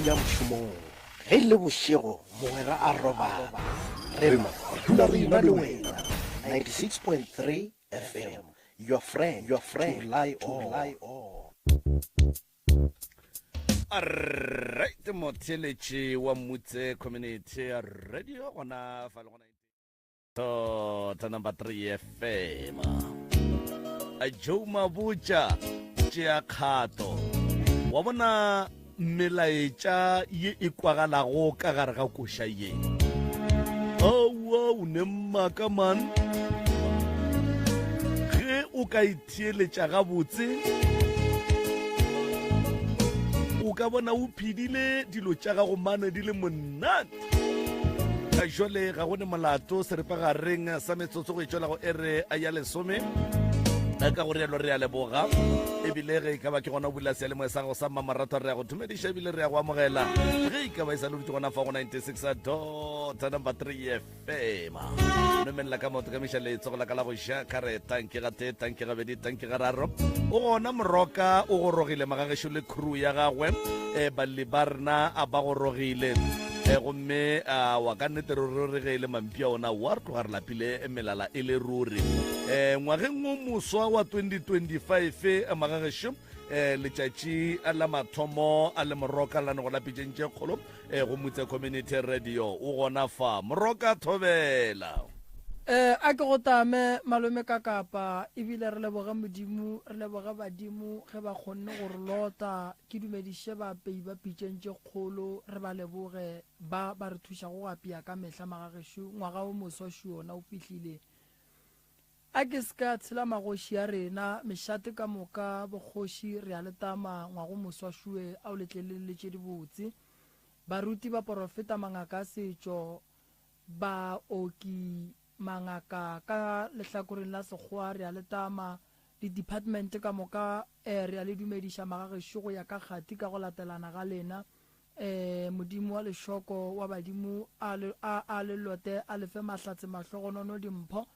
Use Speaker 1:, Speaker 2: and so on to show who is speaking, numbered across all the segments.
Speaker 1: ya mošomong, ge e le bošego mogwera a robala, rena re dula re ena le wena. 96.3 FM, your friend, your friend, to rely on.
Speaker 2: Alright, motheletši wa Mmutse Community Radio gona fa le gona Tota number 3 FM. Joe Mabotja tšea kgato. Wa bona melaetša ye e kwagalago ka gare ga koša ye. Aowa o ne mmaka man. Ge o ka itheeletša gabotse o ka bona o phedile dilo tša gago mane di le monate. Jwale ga go ne molato seripagareng sa metsotso go e tšwela go ere ya lesome ka go rialo re a leboga ebile ge e ka ba ke gona o bula seyalemoya sa gago sa mmamoratwa re ya go thomediša ebile re ya go amogela ge e ka ba e sa le dutse gona fa go 96 dot number 3 fm nomelela ka maoto ka miša letsogo la ka la go ja ka re tanki ga tee tanki gabedi tanki ga raro o gona moroka o gorogile magagešo le crew ya gagwe um balli ba rena a ba gorogile um gomme a wa ka nnete ruri ge e le mampia ona wa re tloga re lapile melala e le ruri um ngwageng o moswa wa 2025 magagešo um letšatši la mathomo a le moroka la nego la pitšeng tše kgolo um go mutse community radio o gona fa moroka thobela
Speaker 3: Eh, a ke go tame malome ka kapa ebile re leboge modimo re leboge badimo ge ba kgonne go re lota Ke dumediše baapei ba pitšeng tše kgolo, re ba leboge, ba ba re thušago go apea ka mehla magagešo. Ngwaga o moswa šo ona o fihlile. A ke se ka tshela magoši a rena, mešate ka moka, bokgoši, re a le tama, ngwaga o moswa šoe, a o le tlelele le tše dibotse. Baruti, baporofeta, mangaka a setšo, baoki, mangaka ka lehlakoreng la Sekgowa, re a le tama, Di-department ka moka eh, re a le dumediša magagešo go ya ka kgati ka go latelana ga lena. Eh, Modimo wa lešoko wa badimo a le, a, a le lote a le fe mahlatse mahlogonono dimpho.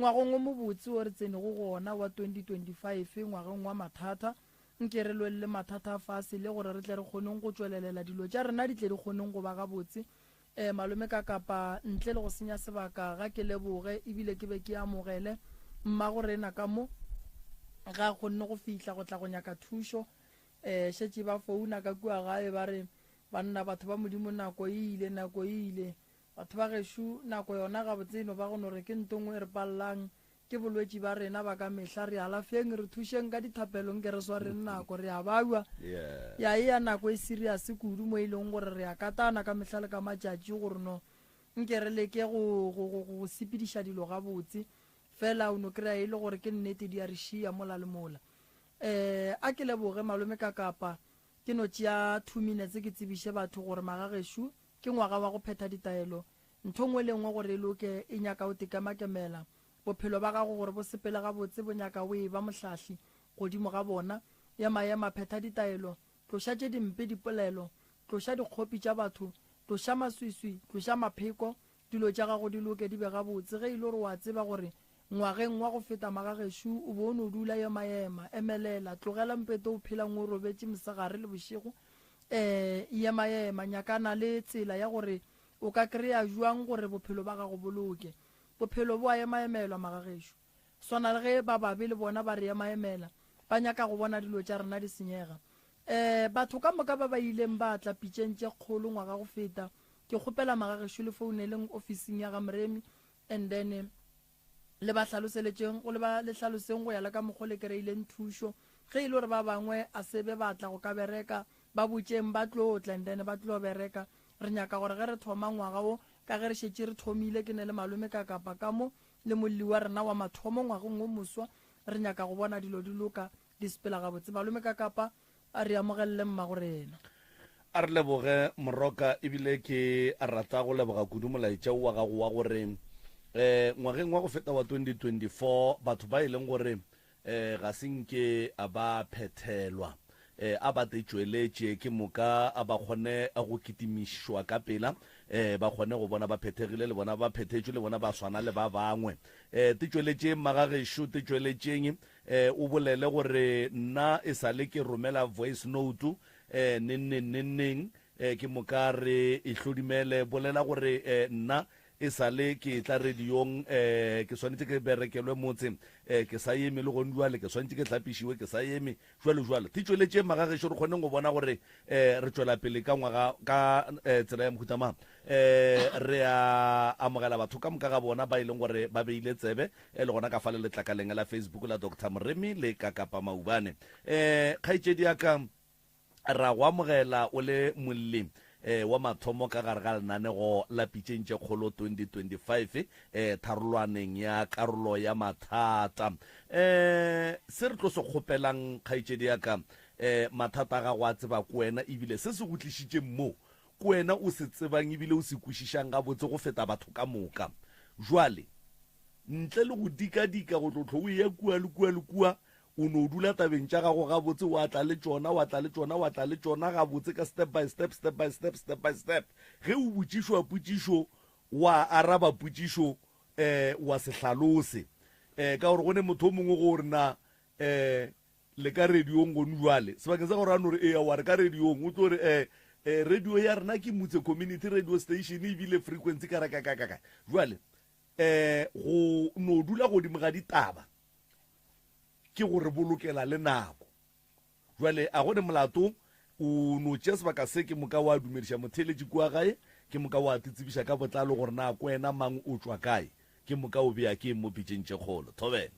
Speaker 3: Ngwagong o mobotse o re tsenego go ona wa 2025, ngwageng wa mathata, nke re lwelle mathata a fase le gore re tle re kgoneng go tšwelelela dilo tša rena di tle di kgoneng go ba gabotse. Ee, malome ka kapa ntle le go senya sebaka ga ke leboge ebile ke be ke amogele mmago rena ka mo ga kgonne go fihla go tla go nyaka thušo. Um šetše ba founa ka kua gae ba re banna batho ba modimo nako e ile nako e ile batho ba gešo nako yona gabotse e no ba go no re ke nto nngwe e re pallang Ke bolwetši ba rena ba ka mehla. Re alafeng, re thušeng ka dithapelo, nke re swareng nako. Re a babja. Ya e ya nako e serious kudu mo e leng gore re a katana ka mehla le ka matšatši gore no nke re leke go, go, go, go sepediša dilo gabotse. Fela o no kry-a e le gore ke nnete di a re šia mola le mola. Um a ke leboge malome ka kapa ke no tšea two minutes ke tsebiše batho gore magagešo ke ngwaga wa go phetha ditaelo Ntho nngwe le nngwe gore e loke e nyaka o tekamakemela. Bophelo ba gago gore bo sepele gabotse bo nyaka o eba mohlahli godimo ga bona. Ema-ema, phetha ditaelo, tloša tše dimpe dipolelo, tloša dikgopi tša batho, tloša maswiswi, tloša mapheko, dilo tša gago di loke di be gabotse. Ge e le gore o a tseba gore ngwageng wa go feta magagešo o be o no dula, ema-ema, emelela, tlogela mpete o phelang o robetše mosegare le bošego, ee, ema-ema, nyakana le tsela ya gore O ka krea bjang gore bophelo ba gago bo loke? Bophelo bo a emaemelwa, magagešo. Swana le ge ba babe le bona ba re emaemela, ba nyaka go bona dilo tša rena di senyega. Ee, batho ka moka ba ba ileng ba tla pitšeng tše kgolo ngwaga go feta, ke kgopela magagešo le founeleng ofising ya ga Moremi and then le ba hlaloseletšeng go le ba le hlaloseng go ya le ka mokgo le kereileng thušo. Ge e le gore ba bangwe a se be ba tla go ka bereka, ba botšeng ba tlo tla and then ba tlo bereka. Re nyaka gore ge re thoma ngwaga wo, ka ge re šetše re thomile, ke ne le malome ka kapa ka mo, le molli wa rena wa mathomo ngwageng wo moswa, re nyaka go bona dilo di loka, di sepela gabotse. Malome ka kapa, a re amogelele mmago rena.
Speaker 2: A re leboge Moroka, ebile ke rata go leboga kudu molaetša wo wa gago wa gore um ngwageng wa go feta wa 2024 batho ba e leng gore um ga se nke ba phethelwa um a ba te tšweletše ke moka a ba kgone go kitimišwa ka pela um ba kgone go bona ba phethegile le bona ba phethetšwe le bona ba swana le ba bangwe. Um te tšweletšeng magagešo, te tšweletšeng um o bolele gore nna e sa le ke romela voice note um neng neng neng neng. Eh, ke moka re e hlodimele. Bolela gore eh, nna e sa le ke tla radiong eh, ke swanetše ke berekelwe motse eh, ke sa eme le gone jwale ke swanetše ke hlapišiwe ke sa eme jwalo jwalo. Ti tšweletše magagešo re kgoneng go bona gore eh, re tšwela pele ka ngwaga ka eh, tsela ya mohuta mang. Eh, re a amogela batho ka moka ga bona ba e leng gore ba beile tsebe eh, le gona ka fa le letlakaleng la Facebook la Doctor Moremi le Kakapa Maubane. Eh, kgaetšedi ya ka Ra go amogela o le molli wa mathomo ka gare ga lenanego la Pitšeng tše Kgolo 2025 tharolwaneng ya karolo ya mathata. Se re tlo se kgopelang kgaetšedi ya ka, mathata a gago a tseba ke wena ebile se se go tlišitšeng mo ke wena o se tsebang ebile o se kwešišang gabotse go feta batho ka moka. Jwale ntle le go dikadika go tlo hlo o eya kua le kua le kua, O no dula tabeng tša gago gabotse, wa tla le tšona, wa tla le tšona, wa tla le tšona gabotse ka step by step, step by step, step by step. Ge o botšišwa potšišo, wa araba potšišo, eh, wa se hlalose. Eh, ka gore go ne motho o mongwe go re na, eh, le ka radiong gone jwale. Sebakeng sa gore a no re, ee, wa re ka radiong, o tlo re, eh, eh, radio ya rena ke Mutse Community Radio Station, ebile frequency ka ra ka ka ka ka. Jwale, eh, go no dula godimo ga ditaba, ke go re bolokela le nako. Jwale a go ne molato, o no tšea sebaka se ke moka wa dumediša motheeletši kua gae, ke moka wa titsebiša ka botlalo gore na ko wena mang o tšwa kae, ke moka o bea keng mo pitšeng tše kgolo. Thobela.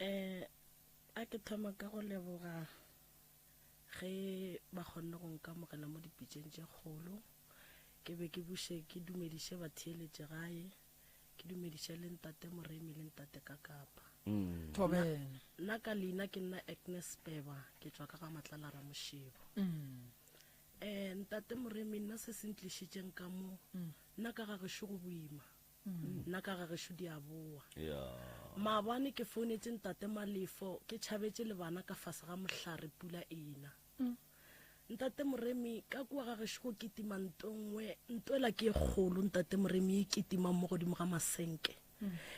Speaker 4: Um a ke thoma ka go leboga ge ba kgonne go nkamogela mo dipitšeng tše kgolo. Ke be ke buše ke dumediše batheeletši gae. Ke dumediše le ntate Moremi le ntate Kakapa.
Speaker 2: Mm.
Speaker 3: Thobela.
Speaker 4: Nna ka leina ke nna Agnes Peba, ke tšwa ka ga Matlala Ramoshebo.
Speaker 3: Mm.
Speaker 4: Eh ntate Moremi nna se se ntlišitšeng ka mo.
Speaker 3: Mm.
Speaker 4: Nna ka ga gešo go boima.
Speaker 3: Mm.
Speaker 4: Nna ka ga gešo di a boa.
Speaker 2: Yeah.
Speaker 4: Maabane ke founetše ntate Malefo, ke tšhabetše le bana ka fase ga mohlare pula ena.
Speaker 3: Mm.
Speaker 4: Ntate Moremi, ka kua ga gešo go kitima nto nngwe, nto ela ke e kgolo, Ntate Moremi, e kitimang mo godimo ga masenke.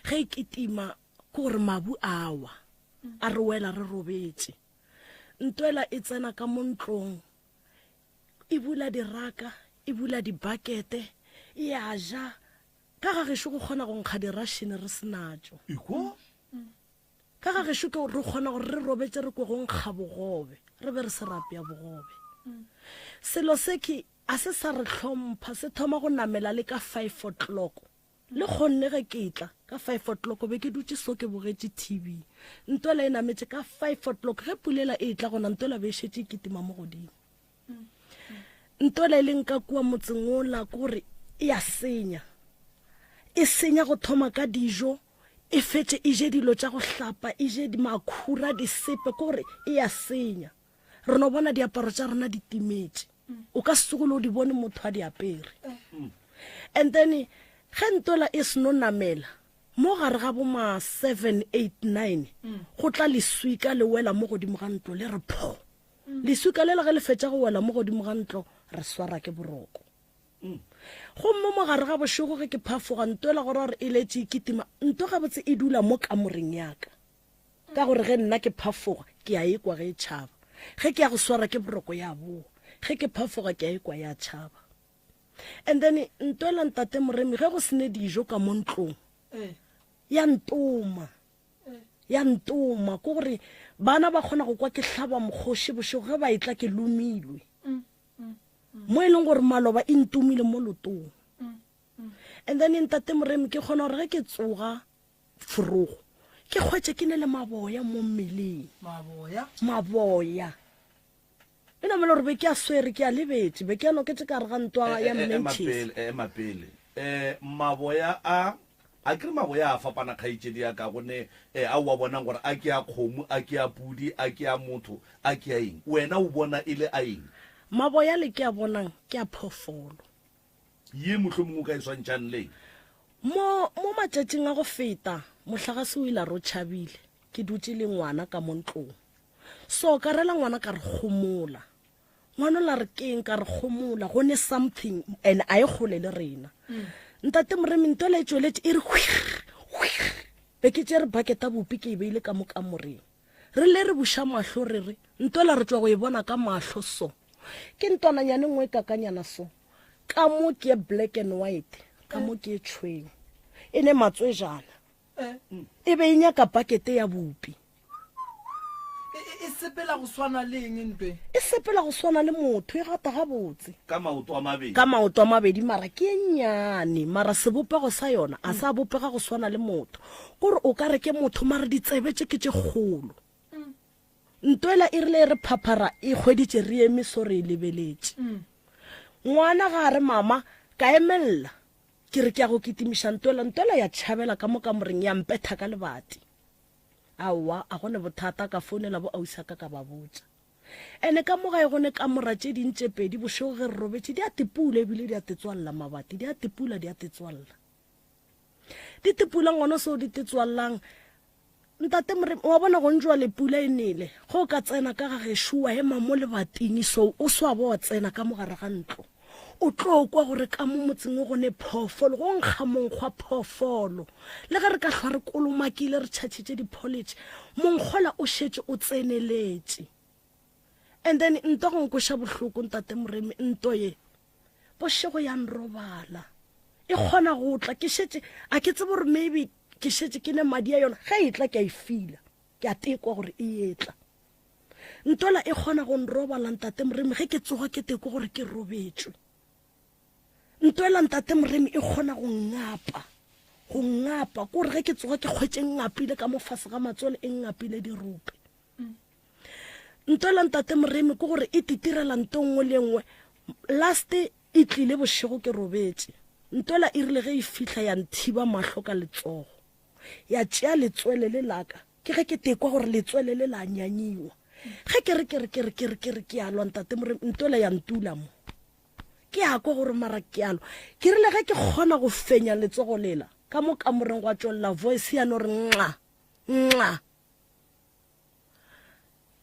Speaker 4: Ge e kitima, ke gore mabu a wa, a re wela re robetše. Nto ela e tsena ka mo ntlong, e bula diraka, e bula dibakete, e a ja. Ka ga gešo go kgona go nkga dirašene re se natšo.
Speaker 2: Ekwa?
Speaker 4: Ka ga gešo ke re kgona gore re robetše re kwe go nkga bogobe, re be re se ra apea bogobe. Selo se ke a se sa re hlompha, se thoma go namela le ka five o'clock. Le kgonne ge ke tla ka five o'clock be ke dutše so ke bogetše TV. Ntwela e nametše ka five o'clock ge pulela e tla gona ntwela be e šetše e kitima mo godimo. Ntwela e leng ka kua motseng ola ke gore e a senya. E senya go thoma ka dijo, e fetše e je dilo tša go hlapa, e je makhura, disepe, ke gore e a senya. Re no bona diaparo tša rena di timetše. O ka se tsogole o di bone motho a di apere. And then ge ntwela e seno namela, mo gare ga bo ma 7, 8, 9, go tla leswika le wela mo godimo ga ntlo le re pho. Leswika lela ge le fetša go wela mo godimo ga ntlo, re swara ke boroko. Gomme mo gare ga bošego ge ke phafoga, nto ela gore gore e letše e kitima, nto gabotse e dula mo kamoreng ya ka. Ka gore ge nna ke phafoga, ke a ekwa ge e tšhaba. Ge ke ya go swara ke boroko ya boa. Ge ke phafoga ke a ekwa ya tšhaba. And then nto ela ntate Moremi ge go sene dijo ka mo ntlong, ya ntoma. Ya ntoma, ke gore bana ba kgona go kwa ke hlaba mokgoši bošego ge ba etla ke lomilwe. Mo e leng gore maloba e ntomile mo lotong. And then ntate Moremi ke kgona gore ge ke tsoga forogo ke kgwetše ke ne le maboya mo mmeleng.
Speaker 3: Maboya?
Speaker 4: Maboya. E namele gore be ke a swere ke a lebetše be ke a noketše ka gare ga ntwa ya
Speaker 2: Memphis. Ema pele. Maboya a, a ke re maboya a fapana kgaetšedi ya ka, go ne a o a bonang gore a ke a kgomo, a ke a pudi, a ke a motho, a ke a eng. Wena o bona e le a eng?
Speaker 4: Maboya le ke a bonang ke a phoofolo.
Speaker 2: Ye mohlomongwe o ka e swantšhang le eng?
Speaker 4: Mo, mo matšatšing a go feta, mohlagase o ile a re o tšhabile, ke dutše le ngwana ka mo ntlong. So ka rela ngwana ka re gomola. Ngwana la re keng ka re gomola go ne something and a e gole le rena. Ntate Moremi nto le tšweletše e re hwir hwir. Be ke tšere bucket ya bupi ke e beile ka mo kamoreng. Re le re buša mahlo re re nto la re tšwa go e bona ka mahlo so. Ke ntwananyane nngwe e kakanyana so. Ka mo ke ye black and white, ka mo ke ye tšhweu. E ne matswejana. E be e nyaka pakete ya bupi.
Speaker 3: E, e sepela go swana le eng ntwe?
Speaker 4: E sepela go swana le motho, e gata gabotse.
Speaker 2: Ka maoto a mabedi.
Speaker 4: Ka maoto a mabedi, mara ke e nnyane, mara sebopego sa yona a sa bopega go swana le motho. Kore o ka re ke motho, mara ditsebe tše ke tše kgolo. Ntwela e rile e re phaphara e hweditše re eme so re e lebeletše. Ngwana ga a re mama, ka emelela. Ke re ke ya go kitimiša Ntwela, Ntwela ya tšhabela ka mo kamoreng ya mpetha ka lebati. Aowa, a go ne bothata, ka founela bo ausi a ka ka ba botša. Ene ka mo gae go ne kamora tše ding tše pedi, bošego ge re robetše di a tepula ebile di a tetswalla mabati, di a tepula di a tetswalla. Di tepula ngwana so di tetswallang. Ntate Moremi, wa bona gong jwale pula e nele, ge o ka tsena ka ga gešo wa ema mo lebating so o swa ba wa tsena ka mo gare ga ntlo, o tlo kwa gore ka mo motseng o go ne phoofolo, go nkga monkgo wa phoofolo. Le ge re ka hlwa re kolomakile re tšhatšhitše dipholetše, monkgola o šetše o tseneletše. And then nto go nkweša bohloko Ntate Moremi, nto ye bošego ya nrobala e kgona go tla ke šetše a ke tsebe gore maybe Ke šetše ke ne madi a yona, ge e etla ke a e fila, ke a tekwa gore e etla. Ntwela e kgona go nrobala Ntate Moremi ge ke tsoga ke tekwe gore ke robetšwe. Ntwela Ntate Moremi e kgona go ngapa, go ngapa, kore ge ke tsoga ke kgwetše ngapile ka mo fase ga matswele e ngapile dirope. Ntwela Ntate Moremi ke gore e titirela nto nngwe le nngwe. Last E tlile bošego ke robetše. Ntwela e rile ge e fihla ya nthiba mahlo ka letsogo. Ya tšea letswele le la ka. Ke ge ke tekwa gore letswele le la nyanyiwa. Ge ke re ke re ke re ke re ke re ke a lwa Ntate Moremi, ntwela ya ntula mo. Ke a kwa gore mara ke a lwa. Ke rile ge ke kgona go fenya letsogo lela, ka mo kamoreng gwa tšwelela voice ya no re nxa, nxa.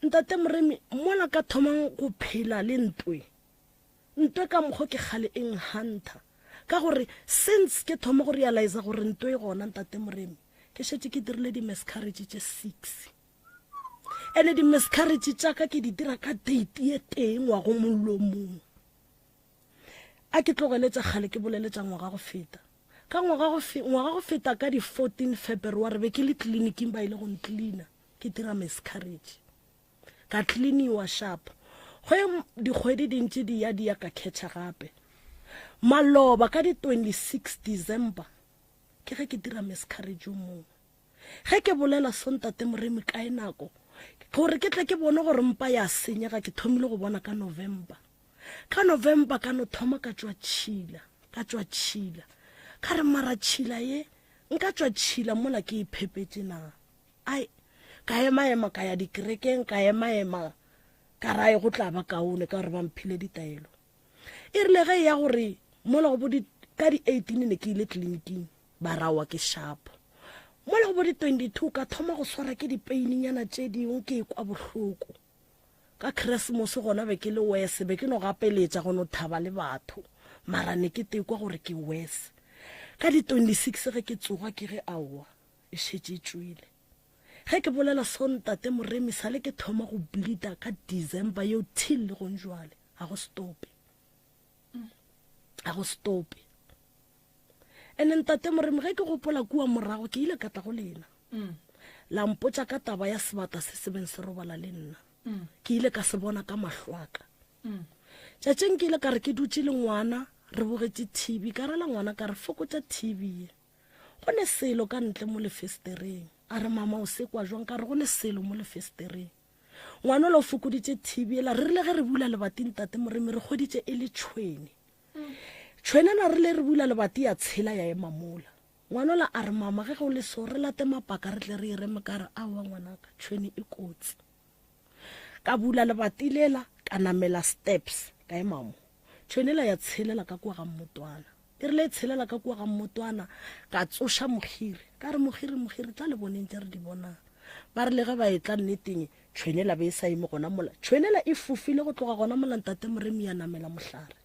Speaker 4: Ntate Moremi, mola ka thomang go phela le ntwe, Ntwe ka mokgo ke kgale e nhunter ka gore since ke thoma go realize gore ntwe e gona Ntate Moremi ke šetše ke dirile di miscarriage tše 6 ene di miscarriage tša ka ke di dira ka date ye tee ngwago molomong a ke tlogele tša kgale ke bolele tša ngwaga go feta ka ngwaga go ngwaga go feta ka di 14 February be ke le clinicing ba ile go ncleaner ke dira miscarriage Ka tliliniwa sharp. Ge dikgwedi di ntše di ya di ya ka catcha gape. Maloba ka di 26 December ke ge ke dira miscarriage yo mongwe. Ge ke bolela so Ntate Moremi kae nako gore ke tle ke bone gore mpa ya senyega ke thomile go bona ka November. Ka November ka no thoma ka tšwa tšhila, ka tšwa tšhila. Ka re mara tšhila ye nka tšwa tšhila mola ke e phepetše na? Ai, ka ema-ema ka ya dikerekeng, ka ema-ema ka rae go tla ba kaone ka gore ba mphile ditaelo. E rile ge e ya gore mola go bo di ka di 18 ne ke ile tleliniking ba rawa ke sharp. Mola go bo di 22 ka thoma go swara ke dipeininyana tše dingwe ke ekwa bohloko. Ka Keresemose gona be ke le worse, be ke no gapeletša go no thaba le batho mara ne ke tekwa gore ke worse. Ka di 26 ge ke tsoga ke ge aowa e šetše e tšwele. Ge ke bolela so Ntate Moremi sale ke thoma go bleeda ka December yeo till le gong jwale ga go stope. Ga go stope. Ene Ntate Moremi ge ke gopola kua morago ke ile ka tla go lena. Mm. La mpotša ka taba ya sebata se se beng se robala le nna. Mm. Ke ile ka se bona ka mahlo a ka. Mm. Tšatšing ke ile ka re ke dutše le ngwana re bogetše TV ka rela ngwana ka re fokotša TV ye. Go ne selo ka ntle mo lefestereng. A re, Mama, o se kwa jwang? Ka re, Go ne selo mo lefestereng. Ngwanola o fokoditše thibi ela. Re rile ge re bula lebati, Ntate Moremi, re hweditše e le tšhwene. Tšhwene ela re rile re bula lebati ya tshela ya ema mola. Ngwanola a re, Mama, ge go le so, re late mapaka re tle re e reme. Ka re, Aowa, ngwanaka, tšhwene e kotsi. Ka bula lebati lela, ka namela steps, ka ema mo. Tšhwene ela ya tshelela ka kua ga mmotwana. E rile e tshelela ka kua ga mmotwana, ka tsoša Mokgiri. Ka re, Mokgiri, Mokgiri, tla le boneng tše re di bonang. Ba re le ge ba etla nneteng, tšhwene ela be e sa eme gona mola. Tšhwene ela e fofile go tloga gona mola Ntate Moremi ya namela mohlare.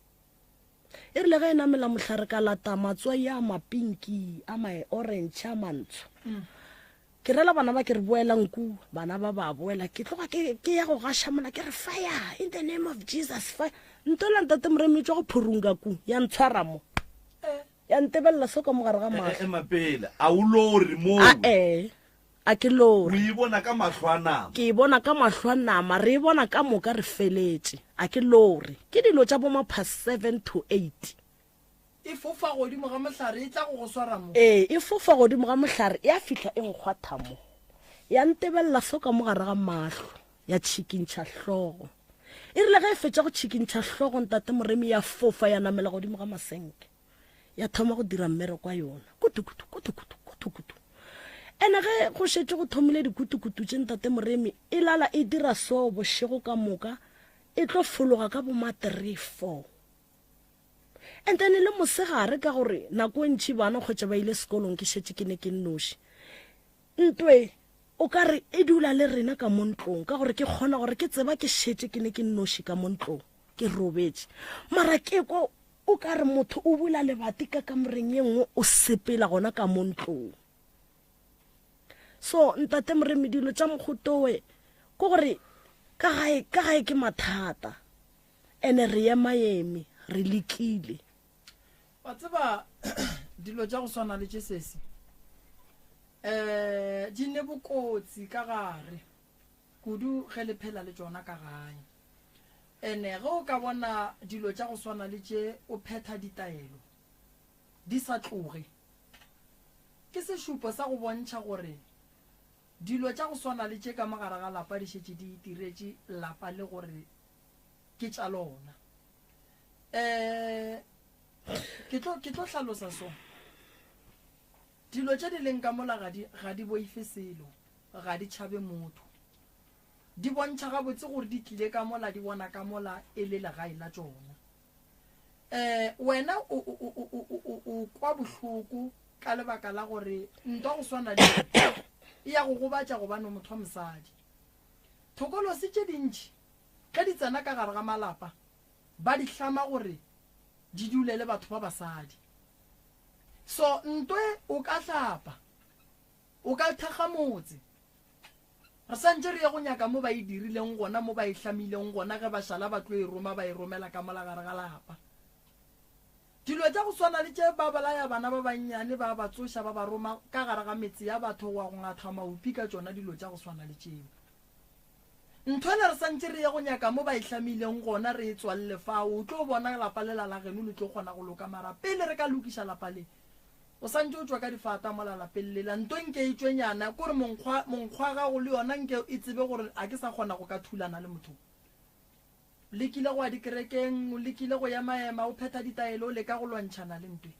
Speaker 4: E rile ge e namela mohlare ka lata matswai a mapinki, a ma-orange, a mantsho. Ke rela bana ba ke re boelang kua. Bana ba ba boela. Ke tloga ke, ke ya go gaša mola ke re fire in the name of Jesus fire. Ntola ntate Moremi e tšwa go phurunga ku ya ntshwara mo. Ya ntebelela so ka mo gare ga mahlo.
Speaker 2: Ema pele, a o lori moo?
Speaker 4: A-e, a ke lori.
Speaker 2: O e bona ka mahlo a nama?
Speaker 4: Ke e bona ka mahlo a nama, re e bona ka moka re feletše. A ke lori. Ke dilo tša bo ma past seven to eight.
Speaker 3: E fofa godimo ga mohlare, e tla go go swara mo.
Speaker 4: Ee, e fofa godimo ga mohlare, ya fihla e nkgwatha mo. Ya ntebelela so ka mo gare ga mahlo, ya tšhikintšha hlogo. E rile ge e fetša go tšhikintšha hlogo, Ntate Moremi, ya fofa ya namela godimo ga masenke. Ya thoma go dira mmereko wa yona. Kutu-kutu, kutu-kutu, kutu-kutu. Ene ge go šetše go thomile dikutu-kutu tše, Ntate Moremi, e lala e dira so bošego ka moka, e tlo fologa ka bo ma three, four. And then le mosegare ka gore nako e ntši bana kgwetša ba ile sekolong ke šetše ke ne ke nnoši. Ntwe o ka re e dula le rena ka mo ntlong ka gore ke kgona gore ke tseba ke šetše ke ne ke nnoši ka mo ntlong ke robetše. Mara ke ko o ka re motho o bula lebati ka kamoreng ye nngwe o sepela gona ka mo ntlong. So ntate Moremi dilo tša mokgotowe ke gore ka gae ka gae ke mathata. Ene re emaeme, re lekile.
Speaker 3: Wa tseba dilo tša go swana le tše sesi um di ne bokotsi ka gare kudu ge le phela le tšona ka gae. Ene ge o ka bona dilo tša go swana le tše o phetha ditaelo di sa tloge, ke sešupo sa go bontšha gore dilo tša go swana le tše ka mo gare ga lapa di šetše di itiretše lapa le gore ke tša lona. Um ke tlo ke tlo hlalosa so. Dilo tše di leng ka mola ga di ga di boife selo, ga di tšhabe motho. Di bontšha gabotse gore di tlile ka mola di bona ka mola e le legae la tšona. Um wena o o o o o o o kwa bohloko ka lebaka la gore ntwa go swana le e ya go gobatša gobane o motho wa mosadi. Thokolosi tše dintši ge di tsena ka gare ga malapa ba di hlama gore di dule le batho ba basadi. So ntwe o ka hlapa, o ka thekga motse. Re santše re ye go nyaka mo ba e dirileng gona, mo ba e hlamileng gona, ge ba šala ba tlo e roma ba e romela ka mola gare ga lapa. Dilo tša go swana le tše ba bolaya bana ba bannyane ba ba tsoša ba ba roma ka gare ga metse ya batho go ya go ngatha maupi ka tšona dilo tša go swana le tšeo. Nthwela re santše re ye go nyaka mo ba e hlamileng gona re e tswalle fao, o tlo bona lapa lela la geno le tlo kgona go loka mara pele re ka lokiša lapa le o santše o tšwa ka difata mola lapeng lela nto nke e tšwe nyana kore monkgwa monkgwa gago le yona nke e tsebe gore a ke sa kgona go ka thulana le motho. Lekile go ya dikerekeng, o lekile go emaema, o phetha ditaelo, o leka go lwantšhana le ntwe.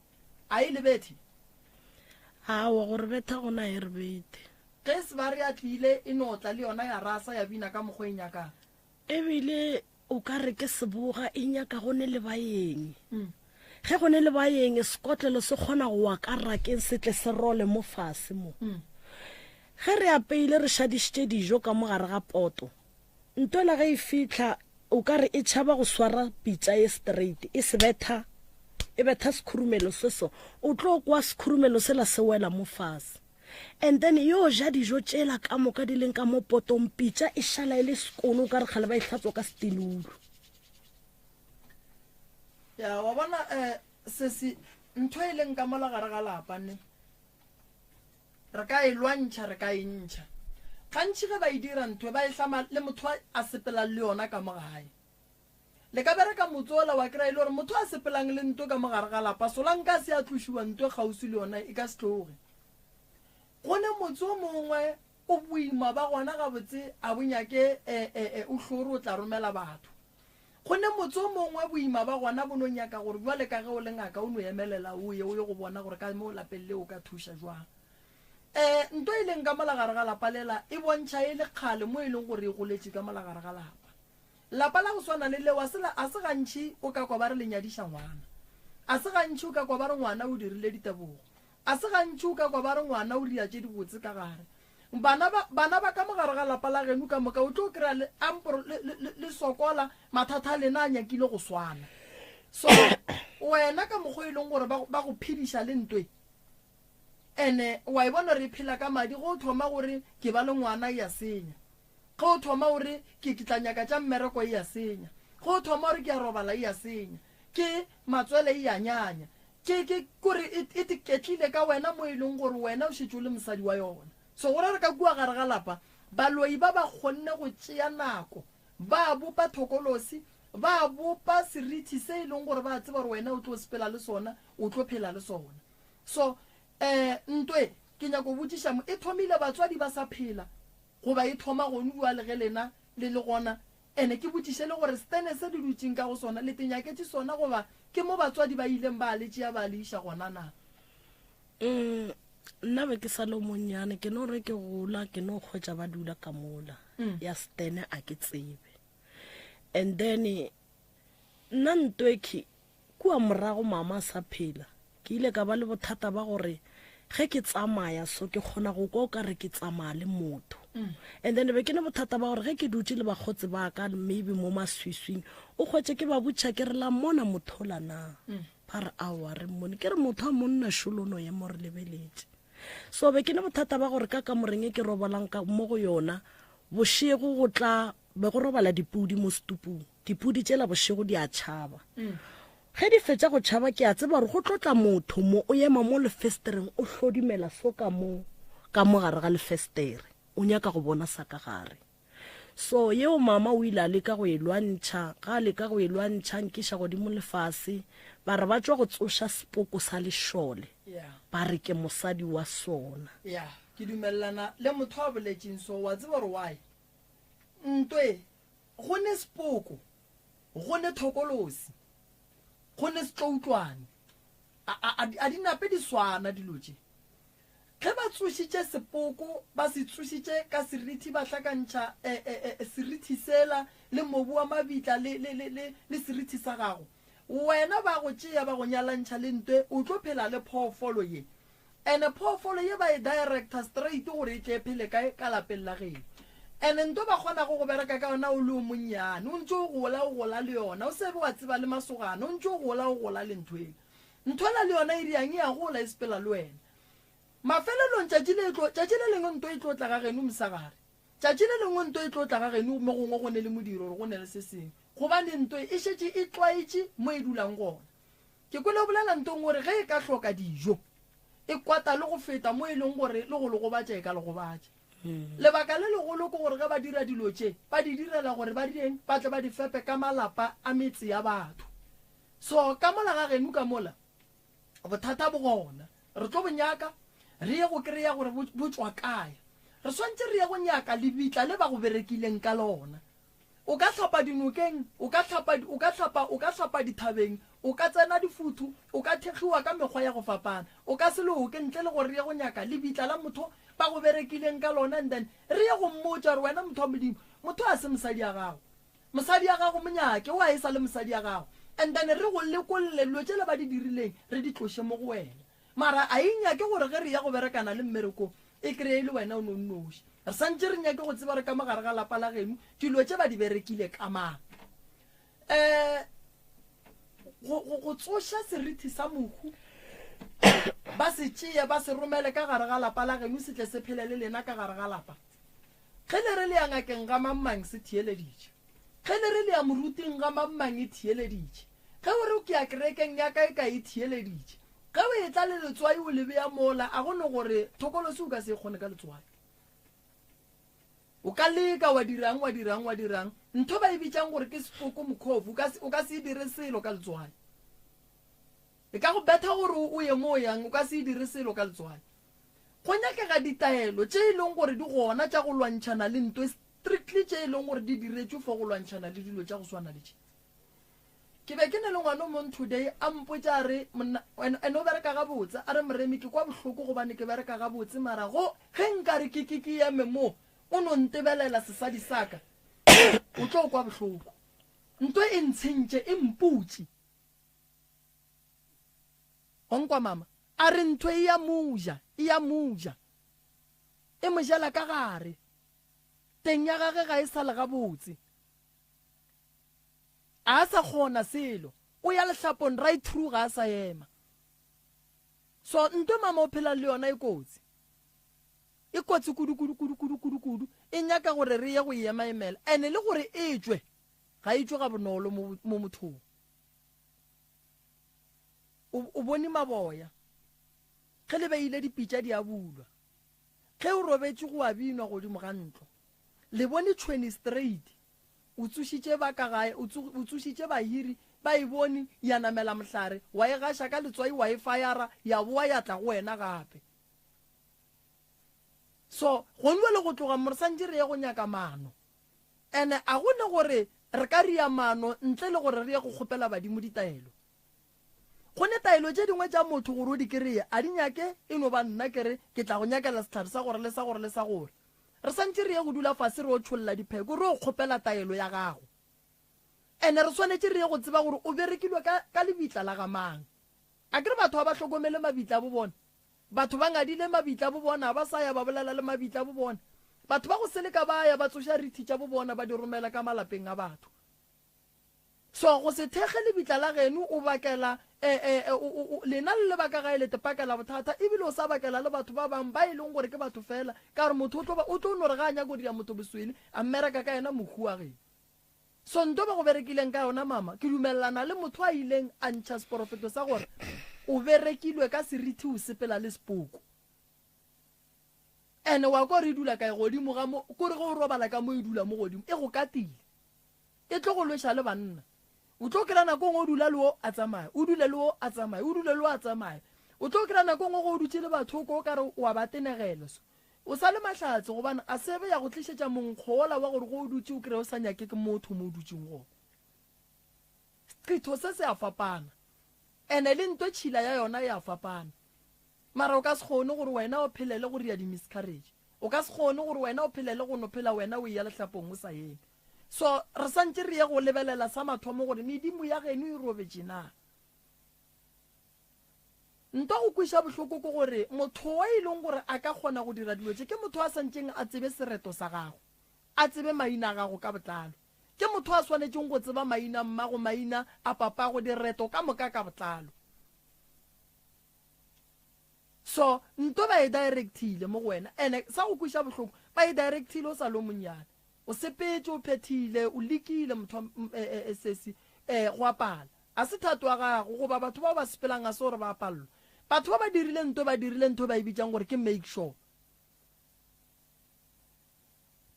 Speaker 3: A e le bethe?
Speaker 4: Aowa, go re betha gona e re bethe.
Speaker 3: Ge Sibari a tlile, e no tla le yona ya rasa ya bina ka mokgwa e nyakang.
Speaker 4: Ebile o ka re ke seboga, e nyaka go ne le baeng. Ge go ne le baeng, sekotlelo se kgona go wa ka rakeng se tle se role mo fase mo. Ge re apeile re šadišitše dijo ka mo gare ga poto, Ntwela ge e fihla o ka re e tšhaba go swara pitša ye straight, e se betha, e betha sekhurumelo se so, o tlo kwa sekhurumelo sela se wela mo fase. And then e yo ja dijo tšela ka moka di leng ka mo potong, pitša e šala e le sekono o ka re kgale ba e hlatswa ka setilulu.
Speaker 3: Ya, wa bona eh, sesi, ntho e leng ka mola gare ga lapa ne. Re ka e lwantšha, re ka e ntšha. Gantši ge ba e dira ntho ba e hlama le motho a sepelang le yona ka mo gae. Le ka bereka motse ola wa kry-a e le gore motho a sepelang le nto ka mo gare ga lapa solanka a se a tlošiwa nto kgauswi le yona e ka se tloge. Go ne motse o mongwe o boima ba gona gabotse a bo nyake o hlore o tla romela batho. Go ne motse o mongwe boima ba gona bo no nyaka gore bjale ka ge o le ngaka o no emelela o ye o ye go bona gore ka mo lapeng leo o ka thuša jwang. Um nto e leng ka mola gare ga lapa lela e bontšha e le kgale mo e leng gore e goletše ka mola gare ga lapa. Lapa la go swana le leo a se la, a se gantši o ka kwa ba re le nyadiša ngwana. A se gantši o ka kwa ba re ngwana o dirile ditebogo. A se gantši o ka kwa ba re ngwana o ria tše dibotse ka gare. Bana ba, bana ba ka mo gare ga lapa la geno ka moka o tlo kry-a le, amporo, le, le, le, le sokola, mathata a lena a nyakile go swana. So, wena ka mokgwa e leng gore ba, ba go phediša le ntwe. Ene wa e bona gore e phela ka madi, ge o thoma o re ke ba le ngwana e a senya. Ge o thoma o re ke ke tla nyaka tša mmereko e a senya. Ge o thoma o re ke a robala e a senya. Ke matswele e a nyanya. Ke ke kore e e tiketlile ka wena mo e leng gore wena o šetše o le mosadi wa yona. So go ra gore ka kua gare ga lapa baloi ba ba kgonne go tšea nako ba bopa thokolosi, ba bopa serithi se e leng gore ba tseba gore wena o tlo sepela le sona, o tlo phela le sona. So, eh, ntwe, ke nyako botšiša mo, e thomile batswadi ba sa phela, goba e thoma gonu bjale ge lena le le gona? Ene ke botšiše le gore stene se le dutšeng ka go sona, le te nyaketše sona goba ke mo batswadi ba ileng ba le tšea ba le iša gona na?
Speaker 4: Mm, nna be ke sa le monnyane, ke no re ke gola, ke no hwetša ba dula ka mola. Mm. Ya stene a ke tsebe. And then, nna ntwekhi, Kua morago mama a sa phela, ke ile ka ba le bothata ba gore ge ke tsamaya so ke kgona go kwa o ka re ke tsamaya le motho. And then be ke ne bothata ba gore ge ke dutše le bakgotsi ba ka maybe mo maswiswing, o hwetše ke ba botša ke re la mmona mothola na? Ba re aowa re mmone. Ke re motho a monna šolono ye mo re lebeletše. So be ke ne bothata ba gore ka kamoreng e ke robalang ka mo go yona bošego go tla be go robala dipudi mo setupung. Dipudi tšela bošego di a tšhaba. Ge di fetša go tšhaba ke a tseba gore go tlo tla motho mo, o ema mo lefestereng o hlodimela so ka mo, ka mo gare ga lefestere, o nyaka go bona sa ka gare. So yeo mama o ile a leka go e lwantšha, ga a leka go e lwantšha, a nkiša godimo le fase, ba re ba tšwa go tsoša sepoko sa lešole, ba re ke mosadi wa sona.
Speaker 3: Ya, ke dumelelana le motho a boletšeng so, wa tseba gore why? Ntwe Go ne sepoko, go ne thokolosi, go ne setloutlwane. A, a, a, a di nape di swana dilo tše. Ge ba tsošitše sepoko, ba se tsošitše ka serithi, ba hlakantšha e, e, e, serithi sela le mobu wa mabitla le, le, le, le, le serithi sa gago. Wena ba go tšea ba go nyalantšha le ntwe, o tlo phela le phoofolo ye. Ene phoofolo ye ba e director straight gore e tle e phele kae? Ka lapeng la geno. Ene nto ba kgonago go bereka ka yona o le o monnyane, o ntše o gola o gola le yona, o se be wa tseba le masogana, o ntše o gola o gola le ntho ela. Ntho ela le yona e riang e a gola e sepela le wena. Mafelelong tšatši le tlo, tšatši le lengwe nto e tlo tla ga geno mosegare. Tšatši le lengwe nto e tlo tla ga geno mo gongwe go ne le modiro or go ne le se sengwe. Gobane nto e šetše e tlwaetše mo e dulang gona. Ke kwele o bolela ntong gore ge e ka hloka dijo, e kwata le go feta mo e leng gore le go le gobatša e ka le gobatša. Lebaka le legolo ke gore ge ba dira dilo tše, ba di direla gore ba direng? Ba tle ba di fepe ka malapa a metse ya batho. So ka mola ga geno ka mola, bothata bo gona. Re tlo bo nyaka, re ye go kry-a gore bo, bo tšwa kae. Re swantše re ye go nyaka lebitla le ba go berekileng ka lona. O ka hlapa dinokeng, o ka hlapa, o ka hlapa, o ka hlapa dithabeng, o ka tsena difuthu, o ka thekgiwa ka mekgwa ya go fapana. O ka se loke ntle le gore re ye go nyaka lebitla la motho ba go berekileng ka lona and then re ye go mmotša gore wena motho wa Modimo, motho a se mosadi ya gago. Mosadi ya gago mo nyake, o a e sa le mosadi ya gago. And then re go lekolle dilo tšela ba di dirileng re di tloše mo go wena. Mara a e nyake gore ge re ya go berekana le mmerekong e kreye e le wena o no nnoši. Re santše re nyake go tseba gore ka mo gare ga lapa la geno dilo tše ba di berekile ka mang. Um go, go, go tsoša serithi sa mohu ba se tšeye ba se romele ka gare ga lapa la geno se tle se phele le lena ka gare ga lapa. Ge le re le ya ngakeng ga mang mang se theeleditše. Ge le re le ya moruting ga mang mang e theeleditše. Ge o re ke ya kerekeng ya kae kae e theeleditše. Ge o etla le letswai o le bea mola, a go no gore thokolosi o ka se e kgone ka letswai. O ka leka wa dirang wa dirang wa dirang, ntho ba e bitšang gore ke sepoko mokhofu, o ka se, o ka se e dire selo ka letswai. E ka go betha gore o ye mo o yang, o ka se e dire selo ka letswai. Go nyakega ditaelo tše e leng gore di gona tša go lwantšhana le ntwe strictly tše e leng gore di diretšwe for go lwantšhana le dilo tša go swana le tše. Ke be ke ne le ngwana o mong today a mpotša a re monna ene o bereka gabotse a re Moremi ke kwa bohloko gobane ke bereka gabotse mara go ge nkare ke ke ke eme mo o no ntebelela sesadi sa ka o tlo kwa bohloko. Ntwe e ntshentše e mputše. Wa nkwa mama? A re ntho e ya mo ja, e ya mo ja. E mo jela ka gare. Teng ya gage ga e sa le gabotse. A sa kgona selo. O ya lehlapong right through ga a sa ema. So nto mama o phelang le yona e kotsi. E kotsi kudu kudu kudu kudu kudu kudu. E nyaka gore re ye go e emaemela. Ene le gore e tšwe, ga e tšwe gabonolo mo, mo mothong. O, o bone maboya. Ge le beile dipitša di a bulwa. Ge o robetše go a binwa godimo ga ntlo. Le bone tšhwene straight. O tsošitše ba ka gae, o, o tsošitše bahiri, ba e bone, ya namela mohlare, wa e gaša ka letswai, wa e fayara, ya boa ya tla go wena gape. So, gongwe le go tloga mo re santše re ye go nyaka maano. Ene a go ne gore re ka ria maano ntle le gore re ye go kgopela badimo ditaelo. Go ne taelo tše dingwe tša motho gore o di kereye, a di nyake e no ba nna ke re ke tla go nyakela sehlare sa gore le sa gore le sa gore. Re santše re ye go dula fase re o tšholla dipheko re o kgopela taelo ya gago. Ene re swanetše re ye go tseba gore o berekilwe ka, ka lebitla la ga mang. Akere batho ga ba hlokomele mabitla a bo bona. Batho ba ngadile mabitla a bo bona, ga ba sa ya ba bolela le mabitla a bo bona. Batho ba go seleka ba ya ba tsoša rithi tša bo bona ba di romela ka malapeng a batho. So go se thekge lebitla la geno o bakela e, e, e, o, o, o, lena le le ba ka gae le tepakela bothata, ebile o sa bakela le batho ba bang ba e leng gore ke batho fela, ka gore motho o tlo ba, o tlo no re ga a nyaka go dira motho boswele, a mmereka ka yena mohu wa geno. So nto ba go berekileng ka yona mama, ke dumelelana le motho a ileng a ntšha seporofeto sa gore o berekilwe ka serithi o sepela le sepoko. Ene wa kwa gore e dula kae godimo ga mo, kore ge o robala ka mo e dula mo godimo, e go katile. E tlo go lweša le banna. O tlo kry-a nako nngwe o dula le o a tsamaya, o dule le o a tsamaya, o dule le o a tsamaya. O tlo kry-a nako nngwe ge o dutše le batho o kwa o ka re o a ba tenegela so. O sa le mahlatse gobane a se be ya go tlišetša monkgo wola wa gore ge o dutše o kry-e o sa nyake ke motho mo o dutšeng gona. Seqetho se se a fapana. Ene le nto tšhila ya yona e a fapana. Mara o ka se kgone gore wena o phelele go ria di-miscarriage. O ka se kgone gore wena o phelele go no phela wena o eya lehlapong o sa eme. So re santše re ye go lebelela sa mathomo gore medimo ya geno e robetše na. Nto go kweša bohloko ke gore motho wa e leng gore a ka kgona go dira dilo tše ke motho a santšeng a tsebe sereto sa gago, a tsebe maina a gago ka botlalo. Ke motho a swanetšeng go tseba maina a mmago, maina a papago, direto ka moka ka botlalo. So nto ba e directile mo go wena, ene sa go kweša bohloko ba e directile o sa le o monnyane. O sepetše, o phethile, o lekile, motho wa, e, e, e, sesi, e, go a pala. A se thato ya gago, goba batho bao ba sepelang ga se gore ba a pallwa. Batho ba ba dirile nto, ba dirile ntho ba e bitšang gore ke make sure.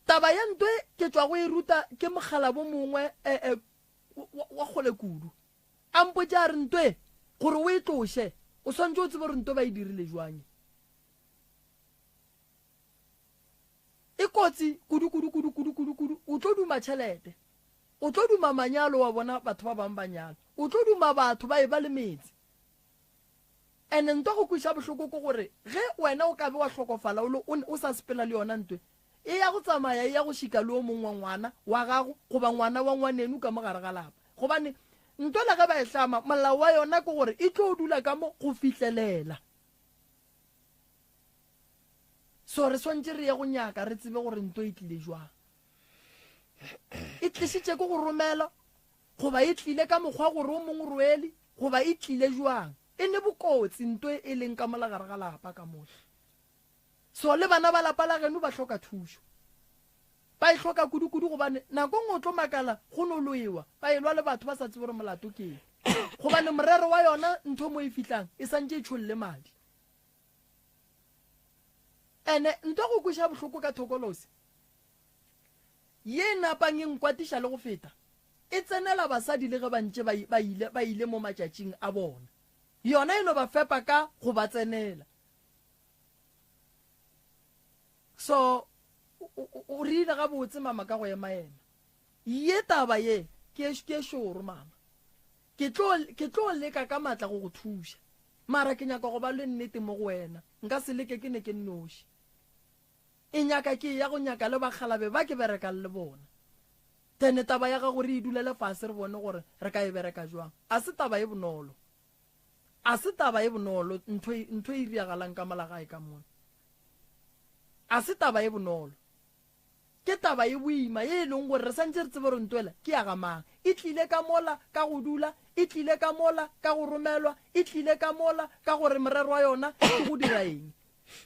Speaker 3: Taba ya nto e ke tšwa go e ruta ke mokgalabo mongwe, e, e, wa, wa kgole kudu. A mpotše a re, Nto e, gore o e tloše, o swanetše o tsebe gore nto ba e dirile jwang. E kotsi kudu kudu kudu kudu kudu kudu. O tlo duma tšhelete. O tlo duma manyalo wa bona batho ba bang ba nyala. O tlo duma batho ba eba le metse. Ene ntwa go kweša bohloko ke gore ge wena o ka be wa hlokofala o le o sa sepela le yona ntwe e ya go tsamaya e ya go šika le o mongwe wa ngwana wa gago goba ngwana wa ngwaneno ka mo gare ga lapa. Gobane ntwa le ge ba e hlama molao wa yona ke gore e tlo dula ka mo go fihlelela. So re swantše re ye go nyaka re tsebe gore nto e tlile jwang. E tlišitše ke go romela goba e tlile ka mokgwa gore o mongwe rwele goba e tlile jwang. E ne bokotsi nto e leng ka mola gare ga lapa ka mola. So le bana ba lapa la geno ba hloka thušo. Ba e hloka kudu-kudu gobane nako nngwe o tlo makala go no loewa ba elwa le batho ba sa tsebe gore molato ke eng. Gobane morero wa yona ntho mo e fihlang e santše e tšholle madi. Ene nto go kweša bohloko ka thokolosi ye e napang e nkwatiša le go feta, e tsenela basadi le ge ba ntše ba, ba ile, ba ile mo matšatšing a bona. Yona e no ba fepa ka go ba tsenela. So, o, o, o rile gabotse mama ka go emaema. Ye taba ye ke, ke šoro mama. Ke tlo, ke tlo leka ka matla go go thuša. Mara ke nyaka go ba le nnete mo go wena. Nka se leke ke ne ke nnoši. E nyaka ke eya go nyaka le bakgalabe ba ke berekang le bona. Then taba ya gago re e dulele fase re bone gore re ka e bereka jwang. A se taba e bonolo. A se taba e bonolo ntho e, ntho e iriagalang ka mola gae ka mona. A se taba e bonolo. Ke taba ye boima ye e leng gore re santše re tsebe gore ntwela ke ya ga mang. E tlile ka mola ka go dula, e tlile ka mola ka go romelwa, e tlile ka mola ka gore morero wa yona ke go dira eng.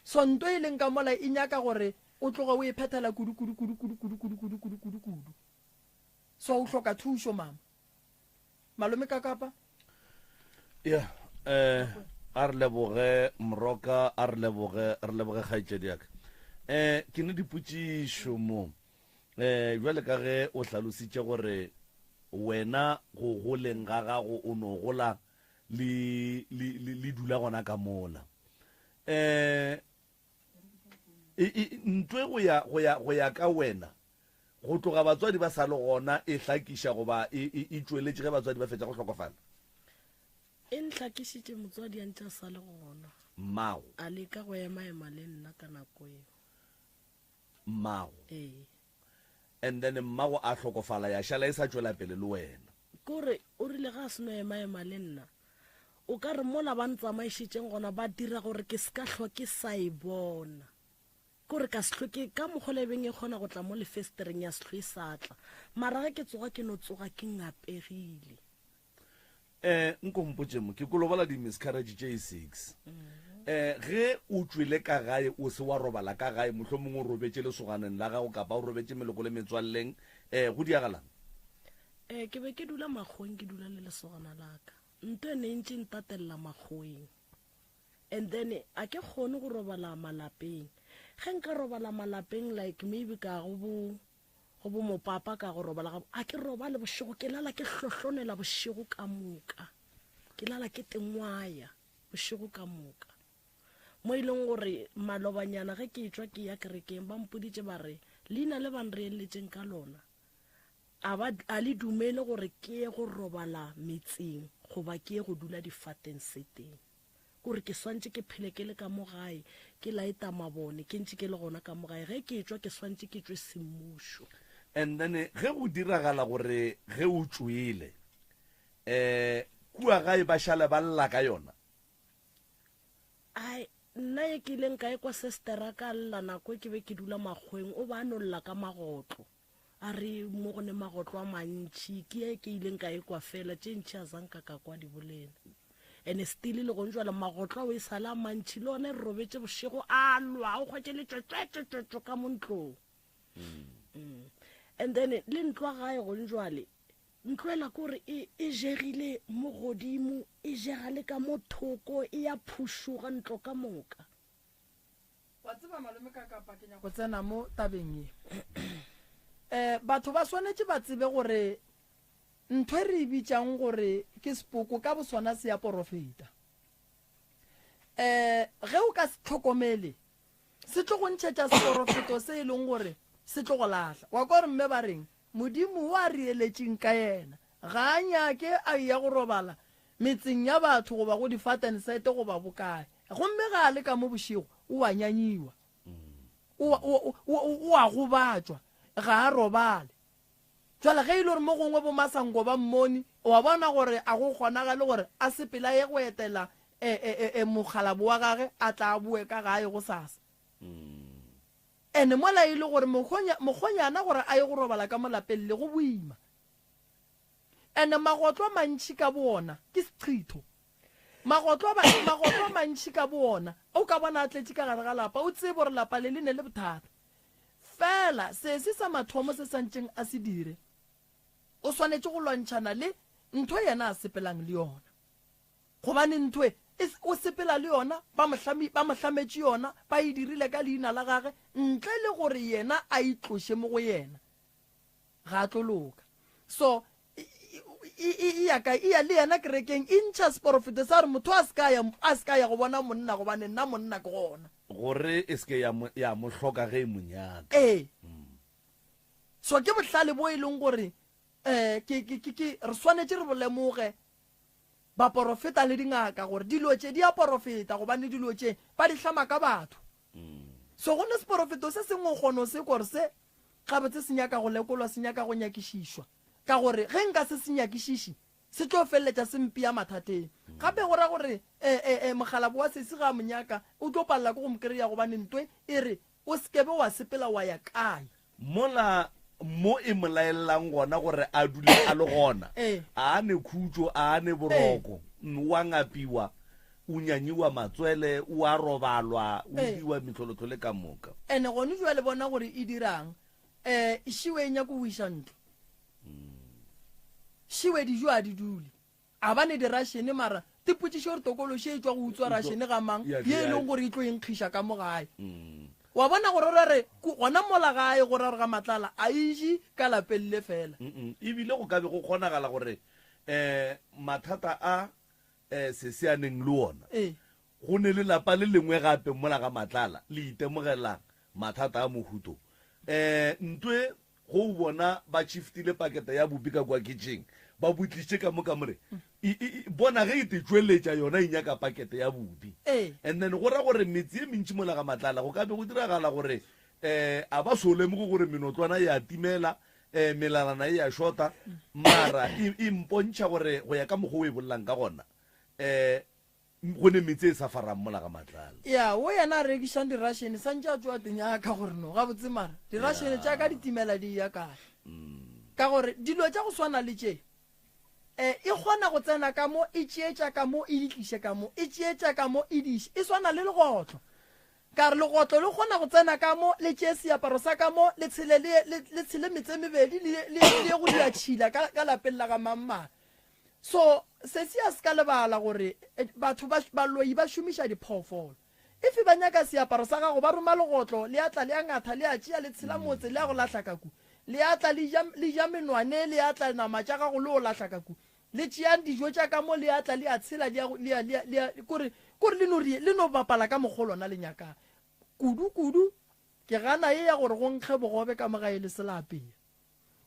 Speaker 3: So nto e leng ka mola e nyaka gore o tloge o e phethela kudu kudu kudu kudu kudu kudu kudu kudu kudu kudu. So o hloka thušo mama. Malome Kakapa.
Speaker 2: Ya, eh a re leboge Moroka, a re leboge, re leboge kgaetšedi ya ka. Eh ke ne dipotšišo mo. Eh bjale ka ge o hlalositše gore wena go goleng ga gago o no gola le le le dula gona ka mola. Eh e, e, ntwe go ya go ya go ya ka wena go tloga batswadi ba sa le gona e hlakiša goba e, e, e tšweletše ge batswadi ba fetša go hlokofala?
Speaker 4: E nhlakišitše motswadi a ntše a sa le gona.
Speaker 2: Mmago.
Speaker 4: A leka go emaema le nna ka nako eo.
Speaker 2: Mmago.
Speaker 4: Ee.
Speaker 2: And then mmago a hlokofala ya šala e sa tšwela pele le wena.
Speaker 4: Ke gore o rile ge a seno emaema le nna, o ka re mola ba ntsamaišitšeng gona ba dira gore ke se ka hlwa ke sa e bona. Ke gore ka se hlwe ke, ka mokgwa le beng e kgona go tla mo lefesetereng ya se hlwe e sa tla. Mara ge ke tsoga ke no tsoga ke ngapegile.
Speaker 2: Eh, nko mpotše mo, ke kolobola di-miscarriage tše six. Eh, ge o tšwele ka gae o se wa robala ka gae, mohlomongwe o robetše lesoganeng la gago kapa o robetše meloko le metswalleng, eh, go diagalang?
Speaker 4: Eh, ke be ke dula makgoweng ke dula le lesogana la ka. Nto e ne e ntše e ntatelela makgoweng. And then a ke kgone go robala malapeng. Ge nka robala malapeng like maybe ka go bo go bo mopapa ka go robala ga a ke robale bošego ke lala ke hlohlonela bošego ka moka ke lala ke tengwaya bošego ka moka mo e leng gore malobanyana ge ke tšwa ke ya kerekeng ba mpoditše ba re leina le ba nreeletšeng ka lona a ba a le dumele gore ke ye go robala metseng goba ke ye go dula difateng seteng Kore ke swantše ke phele ke le ka mo gae, ke laeta mabone, ke ntše ke le gona ka mo gae. Ge ke etšwa ke swantše ke tšwe semmušo.
Speaker 2: And then ge go diragala gore ge o tšwele um kua gae ba šale ba lla ka yona?
Speaker 4: Ai, nna ye ke ileng ka ekwa sestera ka lla nako e ke be ke dula makgoweng, o ba a no lla ka magotlo. A re mo go ne magotlo a mantši, ke ye ke ileng ka ekwa fela, tše ntši a zanka ka kwa di bolela. Ene still le gong jwale magotlo ao e sale a mantši, le one re robetše bošego a lwa, o hwetše le tšwe ka mo ntlong. Mm. And then le ntlo ya gae gong jwale, ntlo ela ke gore e, e jegile mo godimo, e jega le ka mo thoko, e ya phušoga ntlo ka moka.
Speaker 3: Wa tseba malome ka kapa ke nyako tsena mo tabeng ye. Eh batho ba swanetše ba tsebe gore ntho e re e bitšang gore ke sepoko ka bosona se ya porofeta. Eh ge o ka se tlhokomele se tlo go ntšhetša seporofeto se e leng gore se tlo go lahla. Wa kwa gore mme ba reng Modimo wo a re eletšeng ka yena ga a nyake a eya go robala metseng ya batho goba go difatensete goba bokae. Gomme ga a le ka mo bošego, o a nyanyiwa. O, o, o, o a gobatšwa. Ga a robale. Jwale ge e le gore mo gongwe bomasanko ba mmone, o a bona gore a go kgonagale gore a sepele a ye go etela e, e, e, e mokgalabo wa gage a tla a boe ka gae gosasa. Ene mola e le gore mokgonya, mokgonyana gore a ye go robala ka mo lapeng le go boima. Ene magotlo a mantši ka boona ke seqhitho. Magotlo a, magotlo a mantši ka boona o ka bona a tletše ka gare ga lapa, o tsebe gore lapa le le ne le bothata. Fela sesi sa mathomo se santšeng a se dire, o swanetše go lwantšhana le ntho yena a sepelang le yona. Gobane ntho e, e, o sepela le yona, ba mo hlami, ba mo hlametše yona, ba e dirile ka leina la gage, ntle le gore yena a itloše mo go yena, ga a tlo loka. So, e, e, e, e ya kae? E ya le yena kerekeng, e ntšha seporofeto sa gore motho a se ka ya, a se ka ya go bona monna, gobane nna monna ke gona.
Speaker 2: Gore e se ke ya mo, ya mo hloka ge e mo nyaka.
Speaker 3: Ee. So ke bohlale bo e leng gore, eh, ke, ke, ke, ke, re swanetše re bo lemoge, baporofeta le dingaka gore dilo tše di a porofeta gobane dilo tše ba di hlama ka batho. So go ne seporofeto se sengwe o kgona go se kwa gore se gabotse se nyaka go lekolwa, se nyaka go nyakišišwa ka gore ge nka se se nyakišiše se tlo feleletša se mpea mathateng. Gape go ra gore mokgalabo wa sesi ga a mo nyaka o tlo palela ke go mo kry-a gobane ntwe e re o se ke be wa sepela wa ya kae.
Speaker 2: Mola mo e mo laelelang gona gore a dule a le gona,
Speaker 3: Ee.
Speaker 2: a a ne khutšo, a a ne boroko, o a ngapiwa, o nyanyiwa matswele, o a robalwa, o
Speaker 3: Ee.
Speaker 2: diwa mehlolohlole ka moka.
Speaker 3: Ene gone jwale bona gore e dirang. Um šiwe e nyako go iša ntlo. Šiwe dijo a di dule. A ba ne dirašene mara tipotšišo gore tokološi e tšwa go utswa rašene ga mang
Speaker 2: Ya,
Speaker 3: ye e
Speaker 2: ya.
Speaker 3: leng gore e tlo e nkgiša ka mo gae. Wa bona gore ra re ku- gona mola gae go ra re ga Matlala a e je ka lapeng le fela.
Speaker 2: Mm-mm. Ebile go ka be go kgonagala gore um mathata a um sese a neng le ona
Speaker 3: Ee.
Speaker 2: go ne le lapa le lengwe gape mola ga Matlala le itemogela mathata a mohuto. Um ntwe Go o bona ba tšhiftile pakete ya bupi ka kua kitšheng, ba bo tlišitše ka mo kamoreng. E, e, e, bona ge e te tšweletša yona e nyaka pakete ya bupi.
Speaker 3: Ee.
Speaker 2: And then go ra gore metse ye mentši mola ga Matlala go ka be go diragala gore um a ba so lemoge gore menotlwana e a timela, um melalana e a šota, mara e, e mpontšha gore go ya ka mokgwa o e bolelang ka gona, um Go ne metse e sa farang mola ga Matlala.
Speaker 3: Ya, wo yena a rekišang dirašene santše a tšwa teng ya ka gore no gabotse mara dirašene tša ka di timela di ya kae? Ka gore dilo tša go swana le tše e e kgona go tsena ka mo e tšeetša ka mo e di tliše ka mo e tšeetša ka mo e di iše e swana le legotlo. Ka re legotlo le kgona go tsena ka mo le tšee seaparo sa ka mo le tshele le le le tshele metse e mebedi le le le ye go dia tšhila ka ka lapeng la ga mang mang. So sesi a se ka lebala gore batho ba baloi ba šomiša diphoofolo. If ba nyaka seaparo sa gago ba roma legotlo le a tla le a ngatha le a tšea le tshela motse le a go lahla ka ku. Le a tla le ja le ja menwane le a tla nama tša gago le o lahla ka ku. Le tšeang dijo tša ka mo le a tla le a tshela le a le a le a le a kore kore le no le no bapala ka mokgo lona le nyakang. Kudu kudu ke gana ye ya gore go nkge bogobe ka mo gae le se la apea.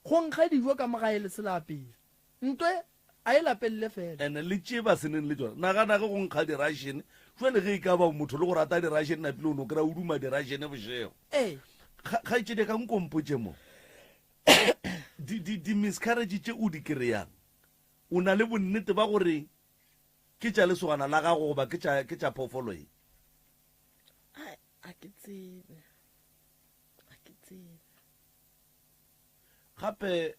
Speaker 3: Go nkga dijo ka mo gae le se la apea. Ntwe a e lapelle fela.
Speaker 2: And le tše ba se neng le tšona. Nagana ge go nkga di-Russian, jwale ge e ka ba motho le go rata di-Russian napile o no kry-a o duma di-Russian bošego.
Speaker 3: Ee.
Speaker 2: Kgaetšedi ya ka nko mpotše mo, di, di, di-miscarriage tše o di kry-ang, o na le bonnete ba gore ke tša lesogana la gago goba ke tša, ke tša phoofolo ye?
Speaker 4: Ai, a ke tsebe. A ke tsebe.
Speaker 2: Gape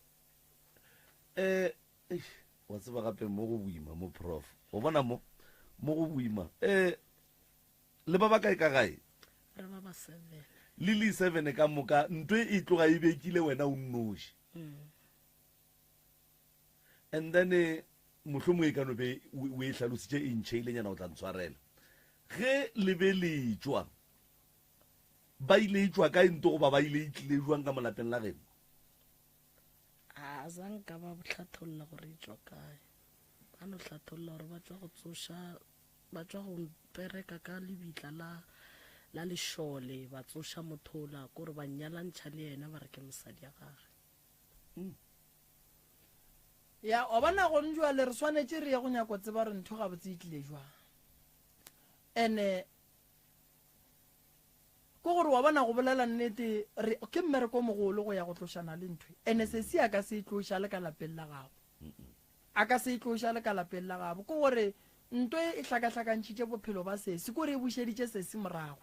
Speaker 2: eh eish, wa tseba gape mo go boima mo prof o bona mo mo go boima eh le ba ba kae ka gae
Speaker 4: re ba ba seven
Speaker 2: le le seven ka moka ntwe e tloga e bekile wena o nnoši and then eh, mohlomongwe e ka no be o o e hlalositše e ntšheilenyana o tla ntshwarela ge le be le tšwa Ba ile e tšwa kae nto goba ba ile e tlile jwang ka mo lapeng la geno?
Speaker 4: A za nka ba hlatholla gore e tšwa kae. Ba no hlatholla gore ba tšwa go tsoša, ba tšwa go pereka ka lebitla la la lešole, ba tsoša motho ola, kore ba nyalantšha le yena ba re ke mosadi ya gage.
Speaker 3: Ya, wa bona gone jwale re swanetše re ye go nyako tseba gore ntho gabotse e tlile jwang. Ene Ke gore wa bona go bolela nnete re ke mmereko o mogolo go ya go tlošana le nthwe ene sesi a ka se e tloša le ka lapeng la gabo a ka se e tloša le ka lapeng la gabo ke gore nto e hlakahlakantšhitše bophelo ba sesi kore e bušeditše sesi morago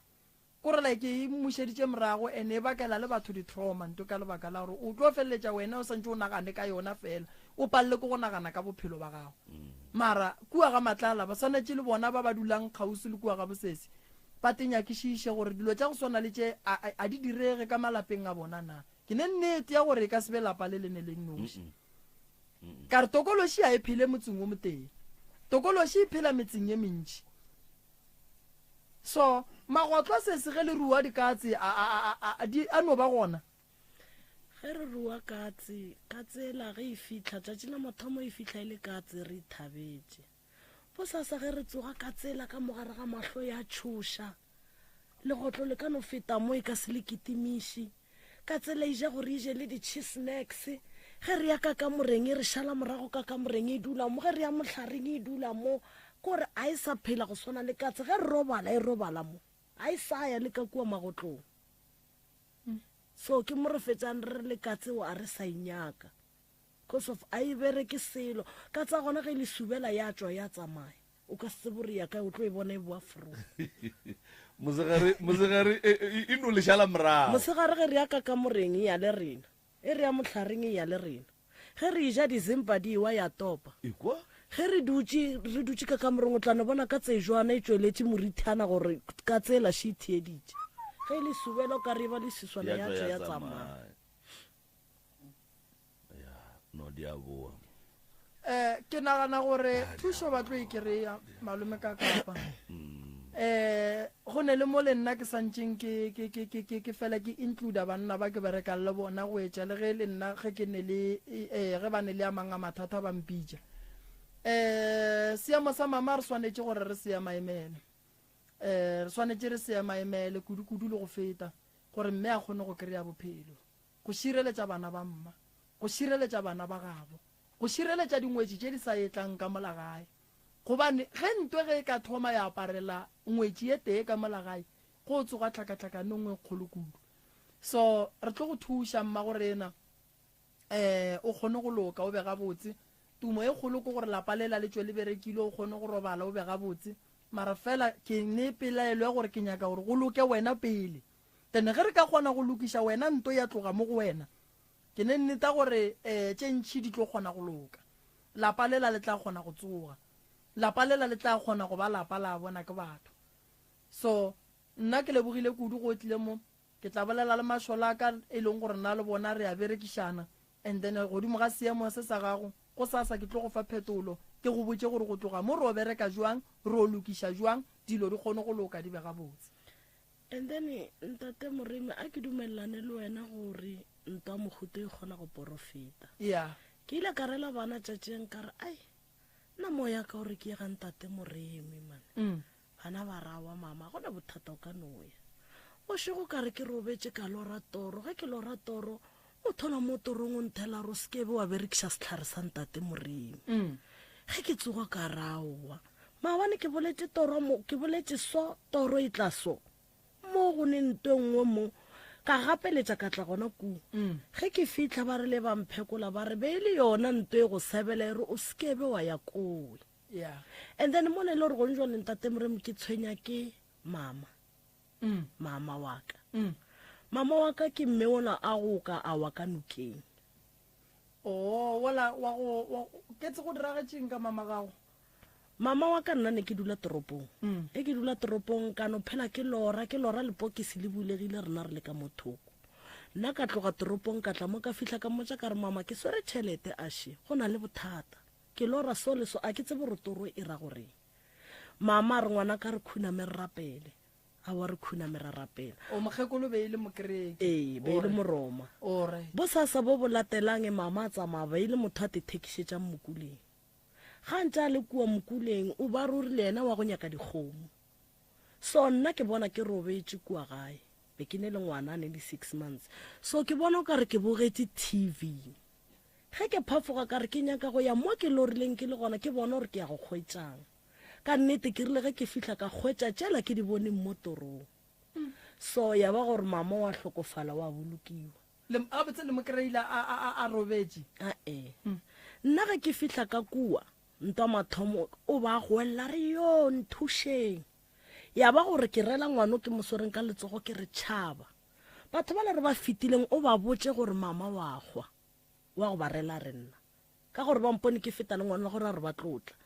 Speaker 3: kore like e mmušeditše morago ene e bakela le batho di-trauma nto ka lebaka la gore o tlo feleletša wena o santse o nagane ka yona fela o palele ke go nagana ka bophelo ba gago mara kua ga Matlala ba swanetše le bona ba ba dulang kgauswi le kua ga bosesi ba te nyakišiše gore dilo tša go swana le tše a, a, a di direge ka malapeng a bona na. Ke ne nnete ya gore e ka se be lapa le le ne le nnoši. Ka re tokološi a e phele motseng wo motee. Tokološi e phela metseng ye mentši. So, magotlo a sesi ge le rua dikatse a, a, a, a, a, di, a no ba gona.
Speaker 4: Ge re rua katse, katse ela ge e fihla, tšatši la mathomo e fihla e le katse re ithabetše. Bosasa ge re tsoga katse ela ka mogare ga mahlo ya tšhoša. Legotlo le ka no feta mo e ka se le kitimiše. Katse ela e ja gore e je le di-cheese snacks. Ge re ya ka kamoreng e re šala morago ka kamoreng e dula mo, ge re ya mohlareng e dula mo. Kore a e sa phela go swana le katse, ge re robala e robala mo. A e sa ya le ka kua magotlong. So ke mo re fetšang re re le katse o a re sa inyaka. Cause of a e bereke selo. Katse ya gona ge e le subela ya tšwa ya tsamaya. O ka se tsebe gore ya kae, o tlo e bona e boa fro.
Speaker 2: Mosegare, mosegare e, e, e no le šala morago.
Speaker 4: Mosegare ge re ya ka kamoreng e ya le rena, e re ya mohlareng e ya le rena. Ge re eja dizimpa di ewa ya topa.
Speaker 2: Ekwa?
Speaker 4: Ge re dutše, re dutše ka kamoreng o tla no bona ka tsejwana e tšweletše morithana gore ka tsela še e theeditše. Ge e le subela o ka re e ba le siswana
Speaker 2: Ya
Speaker 4: ya
Speaker 2: tšwa
Speaker 4: tšwa
Speaker 2: ya
Speaker 4: ya tsamaya.
Speaker 2: tsamaya. Ya, no di a boa.
Speaker 3: Eh, ke nagana gore thušo ba tlo e kry-a malome ka kapa eh go ne le mo le nna ke santšeng ke ke ke ke ke ke fela ke includa banna ba ke berekang le bona go etša le ge le nna ge ke ne le eh ge ba ne le a mang a mathata ba mpitša eh seemo sa mama re swanetše gore re se emaemele eh re swanetše re se emaemele kudu-kudu le go feta gore mme a kgone go kry-a bophelo go šireletša bana ba mma go šireletša bana ba gabo go šireletša dingwetši tše di sa etlang ka mola gae. Gobane ge ntwe ge e ka thoma ya aparela ngwetši e tee ka mola gae, go tsoga tlhakatlhakano e nngwe e kgolo kudu. So, re tlo go thuša, mmagorena, um o kgone go loka, o be gabotse. Tumo e kgolo ke gore lapa lela le tšwe le berekile, o kgone go robala, o be gabotse. Mara fela ke ne pelaelo ya gore ke nyaka gore go loke wena pele. Then ge re ka kgona go lokiša wena, ntwe ya tloga mo go wena, Ke ne nneta gore tše ntši di tlo kgona go loka. Lapa lela le tla kgona go tsoga. Lapa lela le tla kgona go ba lapa la bona ke batho. So, nna ke lebogile kudu go tlile mo. Ke tla bolela le mašola a ka e leng gore nna le bona re a berekišana. And then godimo ga seemo se sa gago, gosasa ke tlo go fa phetolo, ke go botše gore go tloga mo ro bereka jwang, ro lokiša jwang, dilo di kgone go loka di be gabotse.
Speaker 4: And then Ntate Moremi a ke dumelelane le wena gore ntwa mohuta e kgona go porofeta.
Speaker 3: Yeah.
Speaker 4: Ke ile ka rela bana tšatšeng ka re ai nna moya ka gore ke ye ga Ntate Moremi man.
Speaker 3: Mm.
Speaker 4: Bana ba ra wa mama gona bothata o ka no ya. Bošego ka re ke robetše ka lora toro ge ke lora toro o thola mo torong o nthela ro sekebe wa berekiša sehlare sa Ntate Moremi.
Speaker 3: Mm.
Speaker 4: Ge ke tsoga ka ra aowa Maabane ke boletše toro mo, ke boletše so, toro e tla so. Mo go ne nto e nngwe mo, ka gapeletša ka tla gona kuu. Ge ke fihla ba rile ba mphekola ba re be e le yona nto e go sebela e re o sekebe wa ya kowe.
Speaker 3: Yeah.
Speaker 4: And then mo ne e le gore gone jwale Ntate Moremi ke tshwenya ke mama. Mama wa ka. Mama wa ka ke mme ola a go ka a wa ka nokeng.
Speaker 3: Oh, wola wa go, wa, ke tse go diragetšeng ka mama gago?
Speaker 4: Mama wa ka nna ne ke dula toropong. Ge ke dula toropong ka no phela ke lora, ke lora lepokisi le bulegile rena re le ka mo thoko. Nna ka tloga toropong ka tla mo ka fihla ka mmotša ka re mama ke swere tšhelete ashe go na le bothata. Ke lora so le so a ke tsebe gore toro e ra goreng. Mama a re ngwana ka re khuname re rapele. Aowa re khuname ra rapela.
Speaker 3: O mokgekolo be e le mokereke.
Speaker 4: Ee, be e le Moroma.
Speaker 3: Alright.
Speaker 4: Bosasa bo bo latelang mama a tsamaya be e le motho a te thekišetšang mokuleng. Ga a ntše a le kua mokuleng o ba ruri le yena wa go nyaka dikgomo. So nna ke bona ke robetše kua gae. Be ke ne le ngwana a ne le six months. So ke bona o ka re ke bogetše TV. Ge ke phafoga ka re ke nyaka go ya mo ke lorileng ke le gona ke bone gore ke ya go hwetšang. Ka nnete ke rile ge ke fihla ka hwetša tšela ke di boneng mo torong. So ya ba gore mama wa hlokofala wa bolokiwa.
Speaker 3: Le, gabotse le mo kry-ile a, a, a, a robetše?
Speaker 4: A-e. Nna ge ke fihla ka kua, ntwa mathomo o ba goelela re yo nthušeng. Ya ba gore ke rela ngwano ke mo swereng ka letsogo ke re tšhaba. Batho bale re ba fetileng o ba botše gore mama wa hwa. Wa go ba rela re nna. Ka gore ba mpone ke feta le ngwana gore a re ba tlotla.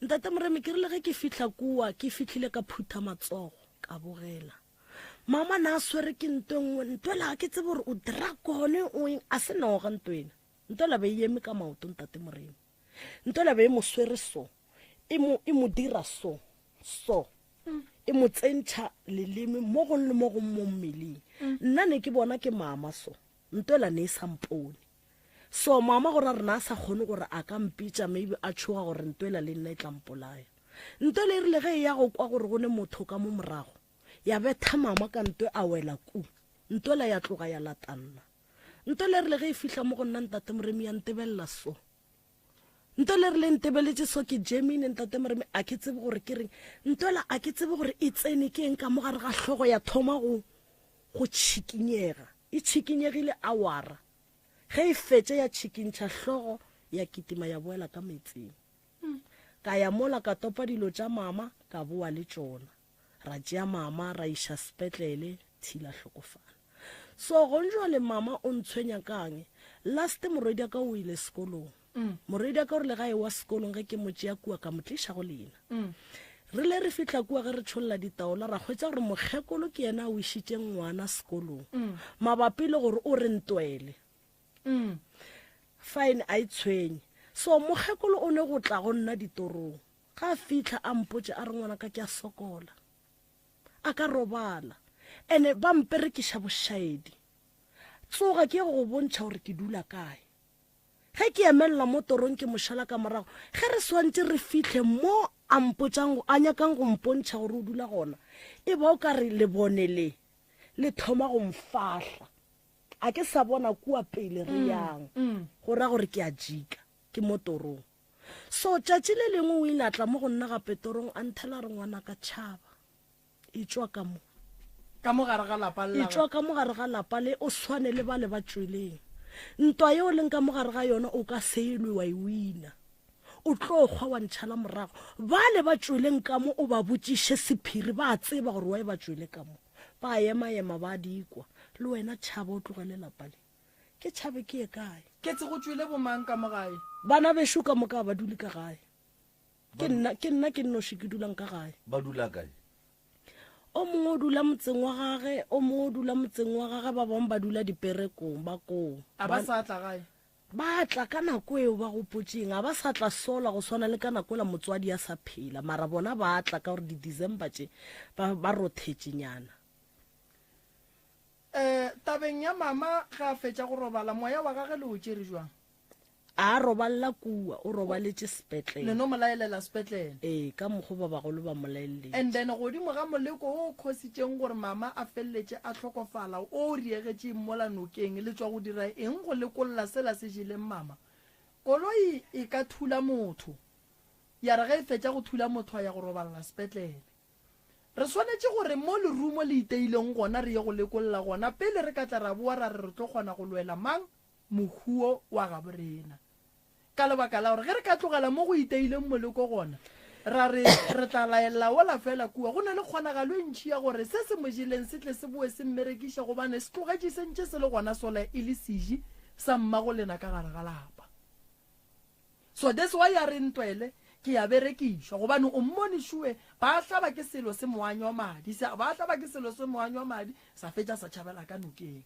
Speaker 4: Ntate Moremi ke rile ge ke fihla kua, ke fihlile ka phutha matsogo, ka bogela. Mama na a swere ke nto e nngwe, nto ela ga ke tsebe gore o dragone o eng, a se noga nto ena. Nto ela be e eme ka maoto Ntate Moremi. Nto ela be e mo swere so, e mo, e mo dira so, so. E mo tsentšha leleme mo gong le mo gong mo mmeleng. Nna ne ke bona ke mama so, nto ela ne e sa mpone. So mama gore a re na a sa kgone gore a ka mpitša maybe a tšhoga gore ntwela le nna e tla mpolaya. Ntwela e rile ge e ya go kwa gore go ne motho ka mo morago, ya betha mama ka ntwe a wela ku. Ntwela ya tloga ya lata nna. Ntwela e rile ge e fihla mo go nna Ntate Moremi ya ntebelela so. Ntwela e rile e ntebeletše so ke Germany Ntate Moremi a ke tsebe gore ke reng. Ntwela a ke tsebe gore e tsene ke eng ka mo gare ga hlogo ya thoma go go tšhikinyega. E tšhikinyegile awara. Ge e fetša ya tšhikintšha hlogo ya kitima ya boela ka meetseng. Ka ya mola ka topa dilo tša mama ka boa le tšona. Ra tšea mama ra iša sepetlele, Thila hlokofala. So gonjwale mama o ntshwenya kang? Last morwediaka o ile sekolong. Morwediaka o rile ga ewa sekolong ge ke mo tšea kua ka mo tliša go lena. Rile re fihla kua ge re tšholla ditaola ra hwetša gore mokgekolo ke yena a wišitšeng ngwana sekolong mabapi le gore o re ntwele. Fine a e tshwenye. So mokgekolo o ne go tla go nna ditorong. Ga a fihla a mpotše a re ngwanaka ke a sokola. A ka robala. Ene ba mperekiša bošaedi. Tsoga ke ye go go bontšha gore ke dula kae. Ge ke emelela mo torong ke mo šala ka morago, ge re swantše re fihle mo a mpotšang, a nyakang go mpontšha gore o dula gona, e ba o ka re lebone le le thoma go mfahla. A ke sa bona kua pele re yang, go ra gore ke a jika, ke mo torong. So tšatši le lengwe o ile a tla mo go nna gape torong a nthela a re, Ngwanaka, tšhaba. Etšwa ka mo.
Speaker 3: Ka mo gare ga lapa le.
Speaker 4: Etšwa ka mo gare ga lapa le, o swane le bale ba tšweleng. Ntwa yeo o leng ka mo gare ga yona o ka se e lwe wa e wina. O tlo hwa wa ntšhala morago. Bale ba tšweleng ka mo o ba botšiše sephiri, ba a tseba gore why ba tšwele ka mo. Ba a ema-ema ba di kwa. Le wena tšhaba o tlogele lapa le. Ke tšhabe ke ye kae?
Speaker 3: Ke tse go tšwele bomang ka mo gae?
Speaker 4: Bana bešo ka moka ga ba dule ka gae. Ke nna, ke nna ke nnoši ke dulang ka gae.
Speaker 2: Ba dula kae?
Speaker 4: O mongwe o dula motseng wa gage, o mongwe o dula motseng wa gage, ba bangwe ba dula diperekong, ba koo.
Speaker 3: A ba sa tla gae?
Speaker 4: Ba tla ka nako eo ba gopotšeng, a ba sa tla sola go swana le ka nako ela motswadi a sa phela, mara bona ba tla ka gore di-December tše ba, ba rothetšenyana.
Speaker 3: Um tabeng ya mama ge a fetša go robala, moya wa gage le o tšere jwang?
Speaker 4: A robalela kua, o robaletše sepetlele.
Speaker 3: Le no mo laelela sepetlele.
Speaker 4: Ee, ka mokgo ba bagolo ba mo laeletše.
Speaker 3: And then godimo ga moleko wo o khositšeng gore mama a feleletše a hlokofala, o o riegetšeng mola nokeng, le tšwa go dira eng go lekolla sela se jeleng mama? Koloi e ka thula motho, ya re ge e fetša go thula motho a ya go robalela sepetlele. Re swanetše gore mo lerumo le iteileng gona re ye go lekolla gona pele re ka tla ra boa ra re re tlo kgona go lwela mang mohuo wa gaborena. Ka lebaka la gore ge re ka tlogela mo go iteileng moleko gona, ra re re tla laella wola feela kua, go na le kgonagalo e ntši ya gore se se mo jeleng se tle se boe se mmerekiše gobane se tlogetše se ntše se le gona sola e le seji sa mmagolena ka gare ga lapa. So that's why a re ntwele ke ya berekišwa gobane o mmone šue ba hlaba ke selo se moanywa madi, ba hlaba ke selo se moanywa madi sa fetša sa tšhabela ka nokeng.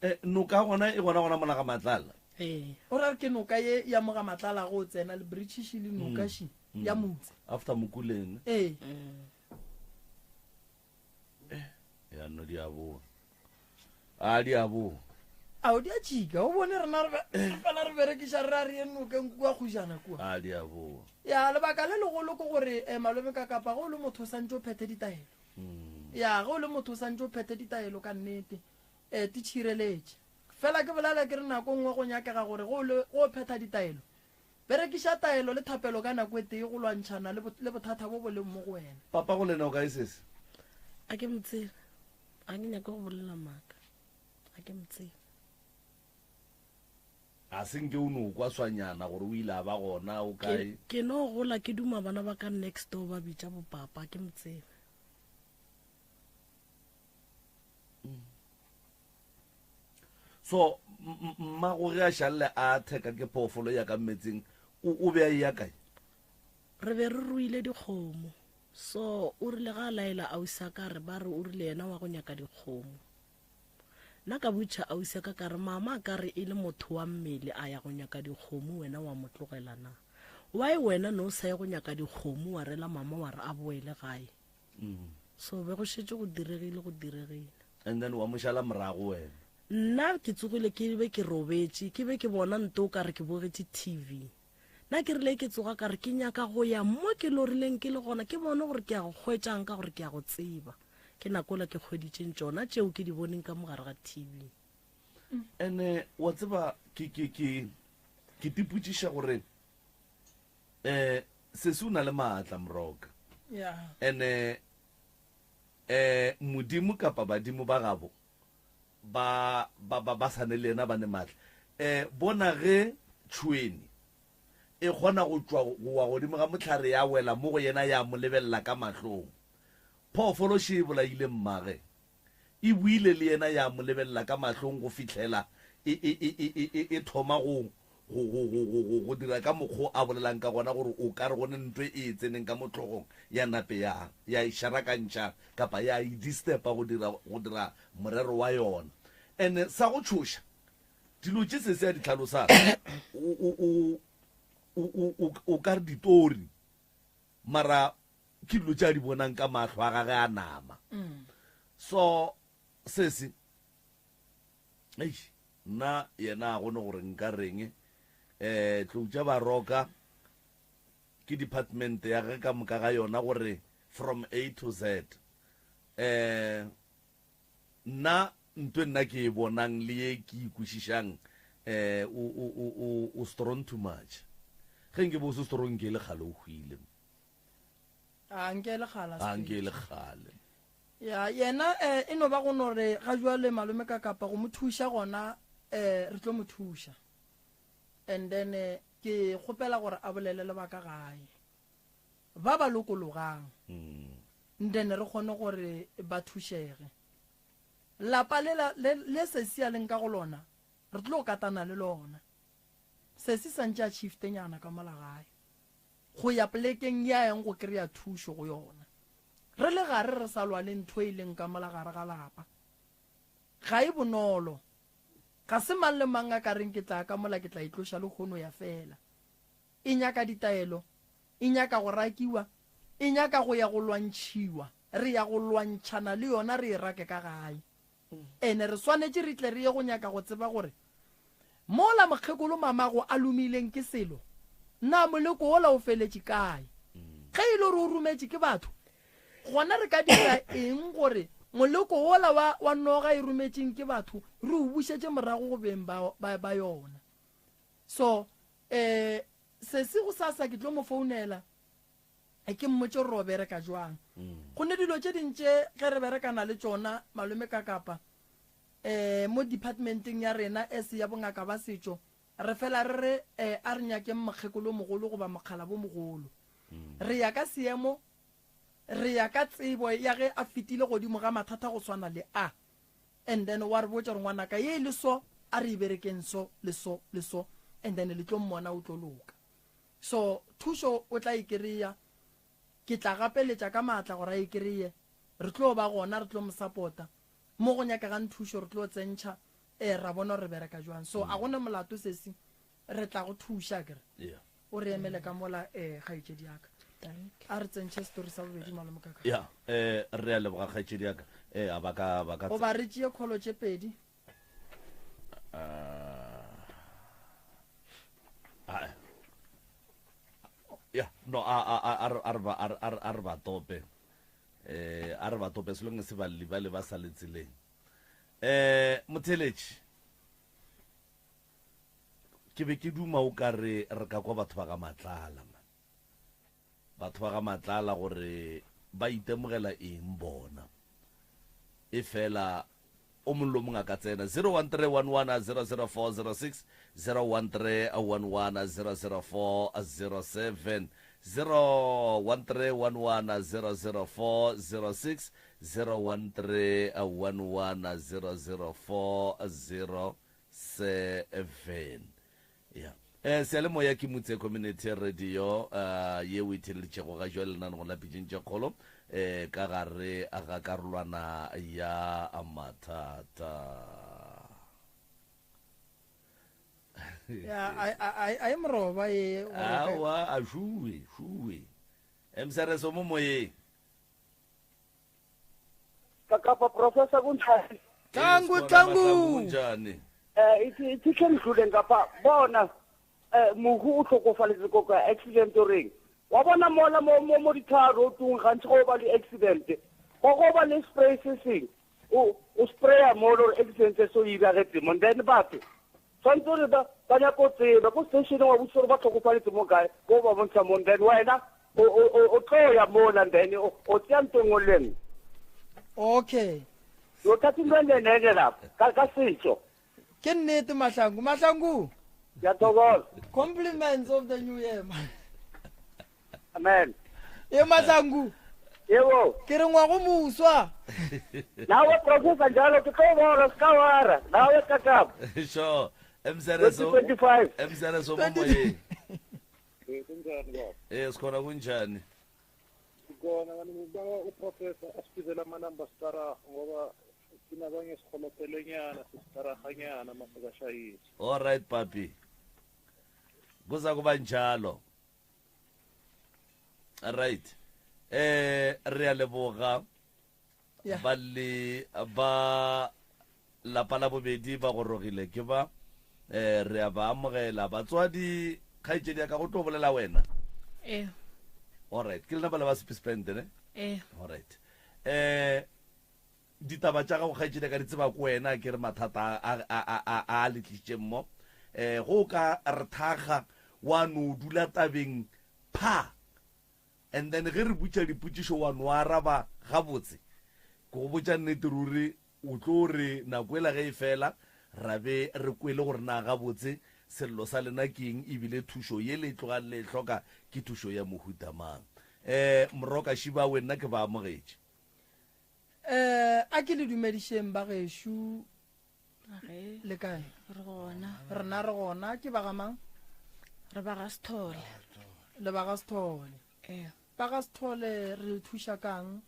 Speaker 2: Eh, noka gona e gona gona mola ga Matlala.
Speaker 4: Ee.
Speaker 3: O ra ke noka ye ya mo ga Matlala go tsena le British le noka shi ya motse.
Speaker 2: After Mokuleng.
Speaker 3: Ee.
Speaker 2: Ya no di a boa. A di a boa.
Speaker 3: A o di a tšika o bone rena re be- fela re berekiša re a re ye nokeng kua kgujana kua.
Speaker 2: A di a boa.
Speaker 3: Ya lebaka le legolo ke gore eh, malome ka kapa ge o le motho o santse o phethe ditaelo. Ya ge o le motho o santse o phethe ditaelo ka nnete. um ti tšhireletše. Fela ke bolela ke re nako nngwe go nyakega gore ge o le ge o phetha ditaelo, berekiša taelo le thapelo ka nako e tee go lwantšhana le le bothata bo bo leng mo go wena.
Speaker 2: Papa go lena o kae sesi?
Speaker 4: A ke mo tsebe. Ga ke nyake go bolela maaka. Ga ke mo tsebe.
Speaker 2: A se nke o no kwa swanyana gore o ile a ba gona o kae?
Speaker 4: Ke, ke no gola ke duma bana ba ka next door ba bitša bopapa, ga ke mo tsebe.
Speaker 2: So mmago ge a šalle a theka ke phoofolo ya ka metseng, o be a eya kae?
Speaker 4: Re be re ruile dikgomo. So o rile ga a laela ausi a ka re ba re o rile yena wa go nyaka dikgomo. Nna ka botša ausi a ka ka re mama a ka re e le motho wa mmele a ya go nyaka dikgomo wena wa mo tlogela na? Why wena ne o sa ye go nyaka dikgomo wa rela mama wa re a boele gae? So be go šetše go diregile go diregile.
Speaker 2: And then wa mo šala morago wena?
Speaker 4: Nna ke tsogile ke be ke robetše, ke be ke bona nto o ka re ke bogetše TV. Nna ke rile ke tsoga ka re ke nyaka go ya mo ke lorileng ke le gona ke bone gore ke ya go hwetšang ka gore ke ya go tseba. Ke nako la ke hweditšeng tšona tšeo ke di boneng ka mo gare ga TV.
Speaker 2: Ene wa tseba ke ke ke ke tipotšiša gore eh sesi o na le maatla moroka.
Speaker 3: Yeah.
Speaker 2: Ene eh modimo kapa badimo ba gabo ba ba ba ba sane le yena ba ne maatla. Eh bona ge tšhweni. E kgona go tšwa go wa godimo ga mohlare ya wela mo go yena ya mo lebelela ka mahlong. Phoofolo še e bolaile mmage. E boile le yena ya mo lebelela ka mahlong go fihlela e, e, e, e, e, e, e thoma go, go, go, go, go, go, go dira ka mokgo a bolelang ka gona gore o ka re go ne ntwe e e tseneng ka mo hlogong ya nape ya, ya e šarakantšha kapa ya e disturba go dira, go dira morero wa yona. And sa go tšhoša, dilo tše sese a di tlhalosang, o, o, o, o, o, o, o ka re ditori, mara ke dilo tše a di bonang ka mahlo a gage a nama. So, sese, eish, nna yena a gone gore nka reng, um tlou tša Baroka ke department ya ge ka moka ga yona gore from A to Z. Um nna ntwe nna ke e bonang le ye ke e kwešišang, um o, o, o, o, o strong too much. Ge nke bo o se strong nke e le kgale o hwile.
Speaker 3: A nke e le kgale
Speaker 2: a nke e le kgale.
Speaker 3: Ya yena eh, e no ba go no re ga jwale malome ka kapa go mo thuša gona eh, re tlo mo thuša and then eh, ke kgopela gore a bolele le ba ka gae ba ba lokologang mm. then re kgone gore ba thušege lapa le le, le sesi a leng ka go lona re tlo katana le lona sesi santše a shiftenyana ka mola gae go ya polekeng ya yang go kry-a thušo go yona. Re le gare re sa lwa le ntho e leng ka mola gare ga lapa. Ga e bonolo. Ga se mang le mang a ka reng ke tla ka mola ke tla itloša lehono ya fela. E nyaka ditaelo, e nyaka go rakiwa, e nyaka go ya go lwantšhiwa. Re ya go lwantšhana le yona re e rake ka gae. Ene re swanetše re tle re ye go nyaka go tseba gore mola mokgekolo mamago a lomileng ke selo, na moleko wola o feletše kae? Ge e le gore o rometše ke batho, gona re ka dira eng gore moleko wola wa, wa noga e rometšeng ke batho re o bušetše morago go beng ba, ba, ba yona? So, eh, sesi gosasa ke tlo mo founela. Ke mmotše gore o bereka jwang. Gonne dilo tše ding tše ge re berekana le tšona malome ka kapa um mo departmenteng ya rena as ya bongaka ba setšo re fela re re um a re nyakeng mokgekolo mogolo goba mokgalabo mogolo. Re ya ka seemo, re ya ka tsebo ya ge a fetile godimo ga mathata go swana le a. And then wa re botša gore ngwanaka ye e le so a re e berekeng so le so le so and then le tlo mmona o tlo loka. So thušo o tla e kereya, ke tla gapeletša ka maatla gore a e kereye. Re tlo ba gona, re tlo mo sapota. Mo go nyakegang thušo re tlo tsentšha, eh, ra bona gore re bereka jwang. So a gona molato sesi, re tla go thuša akere.
Speaker 2: Yeah.
Speaker 3: O re emele ka mola, eh, kgaetšedi ya ka. A re tsentšhe story sa bobedi malome ka ka.
Speaker 2: Yeah, eh, re a leboga kgaetšedi ya ka. Eh, a ba ka, ba ka.
Speaker 3: Goba re tšee kholo tše pedi.
Speaker 2: Ah, ya no a a a a re ba a re a re ba tope eh a re ba tope selong se ba le ba le ba sa le tseleng eh motheletši ke be ke duma o ka re re ka kwa batho ba ga matlala man Batho ba ga Matlala gore ba itemogela eng bona. Efela o mongwe le o mongwe a ka tsena 0131100406, 0131100407, 0131100406, 0131100407. Ya. Eh, seyalemoya ke Mutse Community Radio eh, ye o e theeleditšego ga jwale lenanegong la Pitšeng tše Kgolo eh, ka gare ga karolwana ya mathata.
Speaker 3: Ya, a a a a e moroba e gore ka-
Speaker 2: Aowa, a šuwe, šuwe. MCRS o mo moyeng.
Speaker 5: Kakapa Professor kunjani?
Speaker 3: Tlangu,
Speaker 2: Yes,
Speaker 3: tlangu.
Speaker 2: Mahlangu, kunjani?
Speaker 5: Eh ithi ithi hle ndlule ngapha bona eh mohu o hlokofaletse ko ka accident o reng wa bona mola mo mo mo di-tar roadong gantsi go ba le accident go go ba le spray se seng o o spraya mo le gore accident se o iragetse mo then batho tshwanetse gore ba ba nyaka go tseba ko stationeng wa botsa gore ba tlhokofaletse mo kae ko ba bontsha mo then wena o tlo ya mola then o tseya nto nngwe le nngwe
Speaker 3: okay
Speaker 5: o thathe ntho e nene lapho ka setso
Speaker 3: ke nnete mahlangu mahlangu.
Speaker 5: Ke a thokoza.
Speaker 3: Compliments of the new year man.
Speaker 5: Amen.
Speaker 3: E Mahlangu.
Speaker 5: Yebo.
Speaker 3: Ke re ngwago moswa.
Speaker 5: Nawe professor njalo ke tlo bona se ka wara. Nawe kakabo.
Speaker 2: Sure. MZRSO.
Speaker 5: 2025.
Speaker 2: MZRSO mo moyeng.
Speaker 6: Eh, kunjani baba?
Speaker 2: Eh sikhona kunjani?
Speaker 6: Sikhona kanti ngibawa uprofessor asibizele amanamba staraha ngoba thina abanye siholopelenyana sisitarahanyana masekashayile.
Speaker 2: All right papi. Kuza kuba njalo. Right. Eh re a leboga
Speaker 3: Yeah.
Speaker 2: ba le ba lapa la bobedi ba gorogile ke ba eh re a ba amogela batswadi kgaetšedi ya ka go tlo bolela wena
Speaker 7: ee
Speaker 2: alright ke lena ba le ba sepispente ne
Speaker 7: ee
Speaker 2: alright eh ditaba tša gago kgaetšedi ya ka di tseba ko wena ke re mathata a a a a a le tlišitšeng mo eh go ka re thakga wa no dula tabeng pha And then ge re botša dipotšišo wa no araba gabotse, ke go botša nnete ruri o tlo re nako ela ge e fela ra be re kwele gore na gabotse sello sa lena ke eng ebile thušo ye le tlogang le e hloka ke thušo ya mohuta mang. Um Moroka Šibawe nna ke ba amogetše.
Speaker 3: Um a ke le dumedišeng ba gešo le kae?
Speaker 7: Re gona.
Speaker 3: Rena re gona. Ke ba ga mang?
Speaker 7: Re ba ga Sethole.
Speaker 3: Le ba ga Sethole.
Speaker 7: Ee.
Speaker 3: Ba ga Sethole re le thuša kang?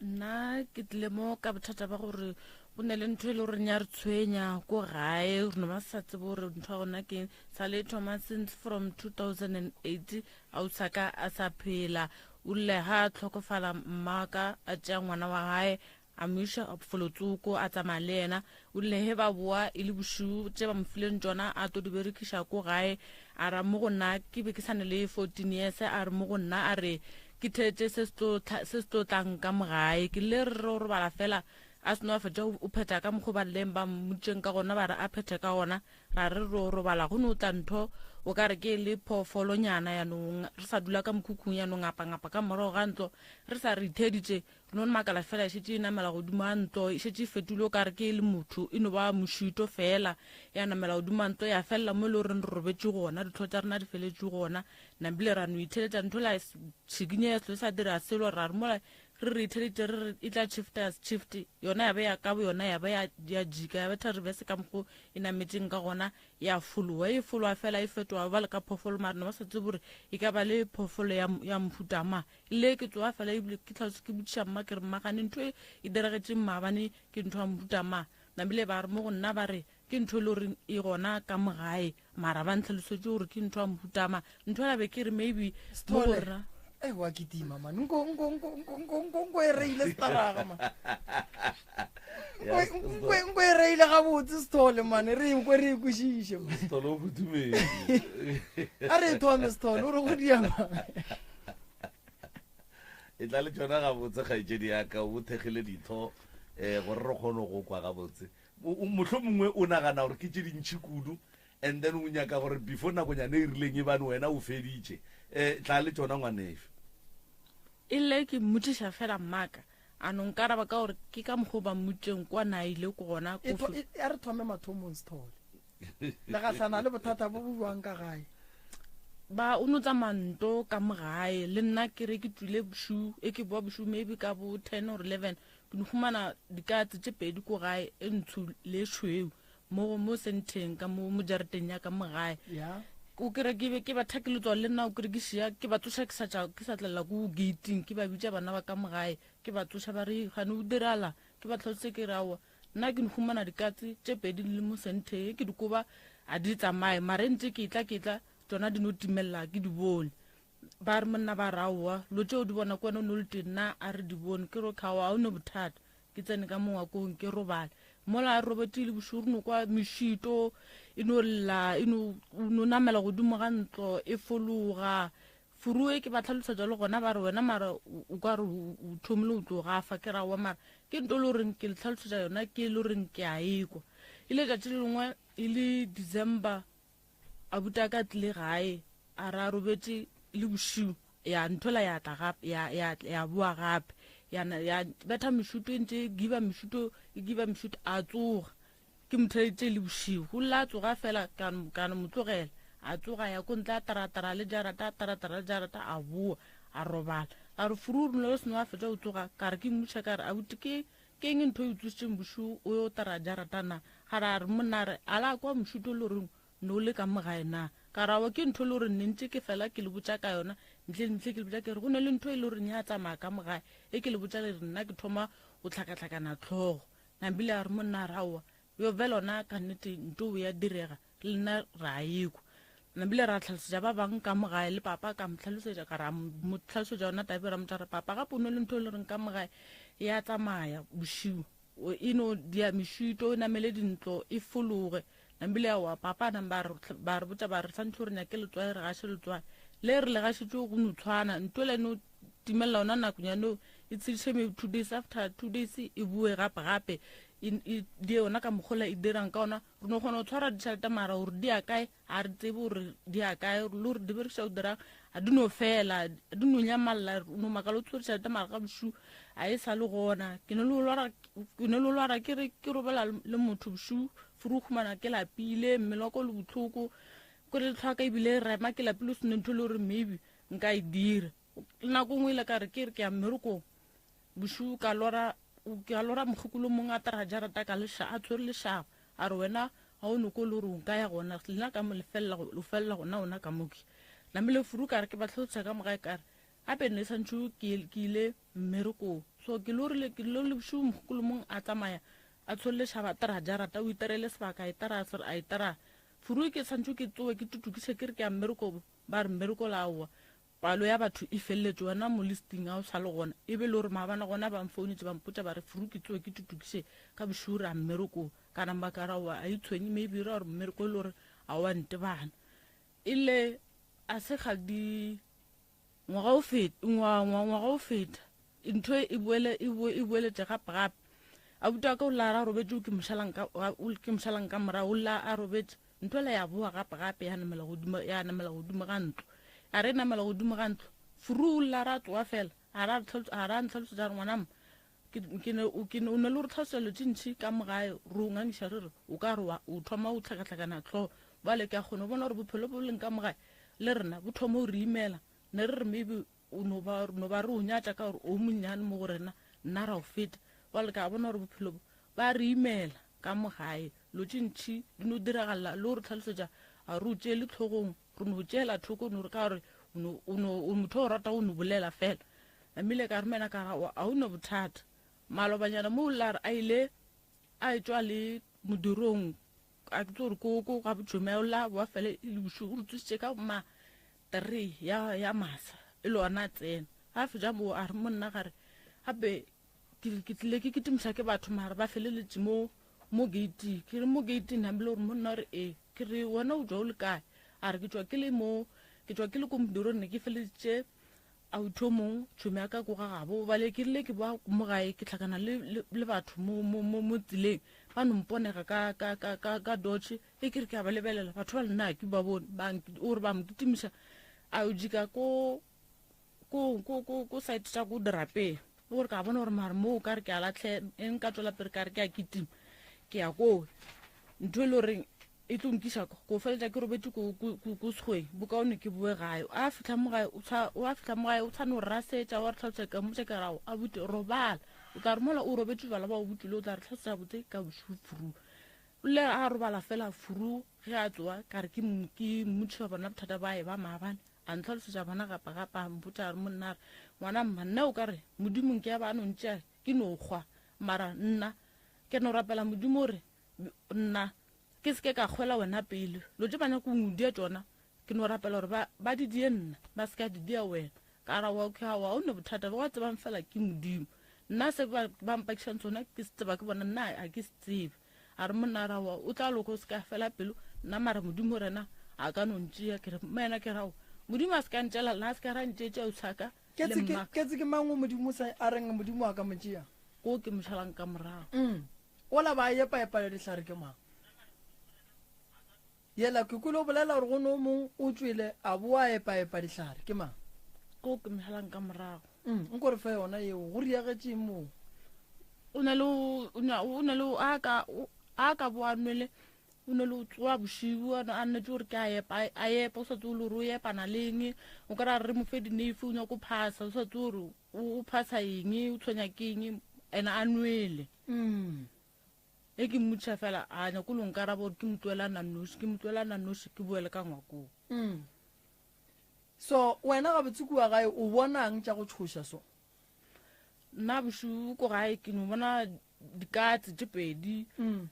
Speaker 7: Nna ke tlile mo ka bothata ba gore go ne le ntho e le goreng ya re tshwenya ko gae re no ba sa tsebe gore ntho ya gona ke sa le thoma since from 2008 a o sa ka a sa phela o rile ga a tlhokofala mmaka a tšea ngwana wa gae A mo iša folotsoko, a tsamaya le yena. O rile ge ba boa e le bošego, tše ba mo fileng tšona a tlo di berekiša ko gae. A ra mo go nna, ke be ke sa ne le 14 years, a re mo go nna a re ke theetše se se tlo se se tlo tlang ka mo gae. Ke rile re re o robala fela, a seno a fetša o phetha ka mokgo ba rileng ba mmoditšeng ka gona, ba re a phethe ka gona. Ra re re o robala go no tla ntho o ka re ke le phoofolonyana ya no re sa dula ka mokhukhung ya no ngapangapa ka morago ga ntlo re sa re itheeditše. Re no makala fela e šetše e namela godimo ga ntlo, e šetše e fetogile o ka re ke e le motho, e no ba mošito fela. Ya namela godimo ga ntlo ya felela mo e le goreng re robetše gona, ditlho tša rena di feletše gona. Nambile ra no itheletša ntho la šikinyega selo sa dira selo, ra re mola re re itheleditše re re e tla shifta ya shift, yona ya ba ya ka boyona ya ba ya ya jika ya betha reverse ka mokgo e nametšeng ka gona ya fologa. E fologa fela e fetoga ba le ka phoofolo mara ne ba sa tsebe gore e ka ba le phoofolo ya ya mohuta mang. Le ke tsoga fela ebile ke tlhaloso ke botšiša mma ke re mma gane ntho e e diragetšeng maabane ke ntho ya mohuta mang. Namile ba re mo go nna ba re ke ntho e le goreng e gona ka mo gae mara ba ntlhalosetše gore ke ntho ya mohuta mang. Ntho ela be ke re maybe mo go
Speaker 3: Sithole.
Speaker 7: rena
Speaker 3: Ei wa kitima man. Nko nko nko nko nko nko nko e reile staraga man.
Speaker 2: Ya,
Speaker 3: Nko nko nko e reile gabotse Sithole man. Re e kwe re e kwešiše. man.
Speaker 2: Sithole o futhumetse.
Speaker 3: A re e thome Sithole o re go dia man.
Speaker 2: E tla le tšona gabotse kgaetšedi ya ka o thekgile ditho um gore re kgone go kwa gabotse. Mohlomongwe o nagana gore ke tše dintšhi kudu and then o nyaka gore before nakonyana e rileng e bane wena o feditše. Um tla le tšona ngwanešu.
Speaker 7: E lle ke mmotšiša fela mmaka a no nkaraba ka gore ke ka mokgwa o ba mmotšeng kwa na ile ko gona
Speaker 3: E
Speaker 7: ko
Speaker 3: tho- e- a re thome mathomong Sithole. Le gahlana le bothata bo bo bjang ka gae?
Speaker 7: Ba o no tsamaya nto ka mo gae le nna ke re ke tswile bošu e ke boa bošu maybe ka bo 10 or 11 ke no humana dikatse tše pedi ko gae e ntsho le e tšhweu mo mo senteng ka mo mo jarateng ya ka mo gae.
Speaker 3: Ya.
Speaker 7: O kere ke be ke ba thakile tswa le nna o kere ke šia ke ba tsoša ke sa tša ke sa tlela ko gating ke ba bitša bana ba ka mo gae ke ba tsoša ba re gane o dirala ke ba tlhalositse ke re aowa nna ke no humana dikatse tše pedi di le mo senteng ke di koba a di tsamaye mara e ntse ke tla ke tla tšona di no timelela ke di bone. Ba re monna ba re aowa lo tšeo di bona ke wena o no le tee nna a re di bone ke re okay aowa ga o ne bothata ke tsene ka mo ngwakong ke robale mola a robetše le bošego re no kwa mešito e no lla e no o no namela godimo ga ntlo e fologa Furue ke ba tlhalosa jalo gona ba re wena mara o ka re o thomile o tlo gafa ke ra wa mara ke nto le goreng ke le tlhalosetša yona ke le goreng ke a ekwa e le tšatši le lengwe e le December abuti a ka tlile gae a re a robetše le bošego ya nthola ya tla gape ya ya ya boa gape ya ya betha mešuto e ntse e giba mešuto e giba mešuto a tsoga. Ke mo theleditše le bošego. O lla a tsoga fela ka ka no mo tlogela. A tsoga a ya ko ntle a taratara le jarata a taratara le jarata a boa a robala. A re furu o rile o seno a fetša go tsoga ka re ke mmotšiša ka re abuti ke ke eng ntho e o tsositšeng bošego o yo tara jarata na? Ga re a re monna a re a la kwa mošito o le goreng ne o le ka mo gae na? Ka re aowa ke ntho e le goreng ne ntše ke fela ke le botša ka yona ntle le ntle ke le botša ke re go ne le ntho e le goreng ya tsamaya ka mo gae e ke le botša le re nna ke thoma go hlakahlakana hlogo. Nambile a re, Monna a re, Aowa, yo bjale ona ka nnete nto ya direga, le nna re a ekwa. Nambile ra tlhalosetša ba bangwe ka mo gae, le papa ka mo tlhalosetša, ka ra mo tlhalosetša yona tabe ra motša re papa gape o ne le ntho e le reng ka mo gae ya tsamaya bošiu e no dia mešito e namele dintlo e fologe. Nambile aowa papa a nang ba re ba re botša ba re santšho re nyake letswai re gaše letswai le re le gašetše go no tshwana nto le no timelela ona nakonyane eo e tshediše maybe 2 days after 2 days e boe gape gape e, e die yona ka mokgola e dirang ka ona. Re no kgona go tshwara ditšhelete mara gore di ya kae ga re tsebe gore di ya kae, le gore di berekiša go dirang ga di no fela, di no nyamalla. No makala o tshwere tšhelete mara ga bošu a e sa le gona. Ke ne le lwara, ke ne le lwara ke re ke robela le motho bošu furu o khumana ke lapile mmele wa ka o le bohloko ke re tlhwaka ebile e rema ke lapile o sene ntho e le gore maybe nka e dira. Nako nngwe ile ka re ke re ke ya mmerekong bošego ka lora ka lora mokgekolo mongwe a tara jarata ka leša a tshwere lešaba a re wena ga o noko le gore o nka ya gona lena ka mo lefelela o felela gona ona ka moki namile furu ka re ke ba tlhalosa ka mogae ka re gape nne santšho ke ile mmerekong so ke lorile ke lorile bošego mokgekolo mongwe a tsamaya a tshwere lešaba a tara jarata o iterele sebaka a itara a itara furu ke santšho ke tsoe ke tutukiše ke re ke ya mmerekong Ba re mmereko la aowa, palo ya batho e feleletše, wena mo listing ga o sa le gona. E be le gore maabane gona ba mfounetše ba mpotša ba re Furu ke tsoge ke tutukiše ka bošego re ya mmerekong. Ka namba ka re aowa a itshwenye maybe e ra gore mmereko e le gore ga wa ntebana. E le a se kgale di ngwaga o feta ngwaga o feta ntho e boele e e boeletše gape gape. Abuti wa ka o lla a re a robetše ke mo šalang ka ke mo šalang ka morago o lla a robetše. Ntho ela ya boa gape gape ya namela godimo ya namela godimo ga ntlo. A re namela godimo ga ntlo. Furu o lla ra tsoa fela. A ra a ra ntlhalosetša re ngwana ke ke ne o ke ne o ne le re tlhalosetša dilo tše ntši ka mo gae re o ngangiša re re o ka re wa o thoma o tlhakatlhakana tlhogo. Bjale ke a kgona go bona gore bophelo bo leng ka mo gae le rena bo thoma go re imela. Ne re re maybe o no ba no ba re o nyatša ka gore o monnyane mo go rena nna ra o feta. Bjale ke a bona gore bophelo bo ba re imela ka mo gae. Lo tše ntši di no diragalela le go re tlhalosetša ga re o tšeele tlhogong, re no tšeela thoko no re ka gore o no o motho o rata go no bolela fela. Namile ka romela ka ra a o no bothata. Malobanyana mo o lla re a ile a etšwa le modirong a ke tse gore ko ko ga botšome o lla boa fela e le bošego o re tsositše ka ma 3 ya ya masa e le ona tsena. Ga fetša mo a re monna gare gape ke tlile ke kitimiša ke batho mara ba feleletše mo mo gate ke re mo gate nambile gore monna gore ee ke re wena o tšwa o le kae a re ke tšwa ke le mo ke tšwa ke le ko modirong ne ke feleditše auto mong tšhomi ya ka ko ga gabo bale ke rile ke boa mo gae ke tlhakana le, le, le batho mo, mo, mo, mo tseleng ba no mponega ka, ka, ka, ka, ka dodge e ke re ke a ba lebelela batho ba lena ke ba bone ba o re ba mo kitimiša a o jika ko ko ko ko ko site tša ko dirapeng le gore ka bona gore mare moo ka re ke a latlhe e nka tswela pele ka re ke a kitima ke ya koo ntho e le goreng e tlo nkiša ko ko feletša ke robetše ko sekgweng bokaone ke boe gae a fitlha mo gae o a fitlha mo gae o tshwane o rasetša wa re tlhalosa ka mmotša ke rago a bute robala o tla re mola o robetše jala ba o butile o tla re tlhalosa botse ka bošego furu o le a robala fela furu ge a tsoa ka re ke mmotšiša bona bothata ba e ba maabane A ntlhalosetša bona gape gape, a mpotša a re, Monna, a re, ngwana mma, nna o ka re Modimo nke a ba a no ntšea ke no hwa, mara nna ke no rapela Modimo gore nna ke se ke ka hwela wena pele. Lo tše ba nyaka go ndia tšona, ke no rapela gore ba, ba di die nna, ba se ka di dia wena. Ka ra, okay, aowa, ga o ne bothata, ba tsebang fela ke Modimo. Nna se ba, ba mpakišang sona ke se tseba ke bona, nna ga ke se tsebe. A re, Monna, ra wa, o tla loka, o se ka fela pelo, nna mara Modimo rena a ka no ntšea. Ke re, mma yena ke ra, Modimo a se ka ntšela, lena a se ka ra ntšeetša ausi ka le
Speaker 3: Ke
Speaker 7: mma.
Speaker 3: Ke tse ke mang o Modimo sa a reng Modimo a ka mo tšea?
Speaker 7: Ko ke mo šalang ka morago.
Speaker 3: Mm. Ola ba epa-epa le dihlare ke mang? Yela ke kwele o bolela gore go ne o mong o tšwele a boa a epa-epa dihlare ke mang?
Speaker 7: Ko ke mo šalang ka morago.
Speaker 3: Mm, nko re fe yona yeo, go riagetšeng moo?
Speaker 7: O na le o na o na le a ka o. A ka bo a nwele o ne le o tsoa bošiu a a nnetse gore ke a epa a epa o sa tsebe le gore o epana leng o ka ra re mo fe dineife o nyako phasa o sa tsebe gore o phasa eng o tshwenya ke eng ene a nwele
Speaker 3: Mm.
Speaker 7: E ke mmotšiša fela a nyako lo nkaraba gore ke mo tlohela a nna noši ke mo tlohela a nna noši ke boele ka ngwakong.
Speaker 3: Mm. So wena gabotse kua gae o bonang tša go tšhoša so?
Speaker 7: Nna bošego ko gae ke no bona dikatse tše pedi
Speaker 3: Mm.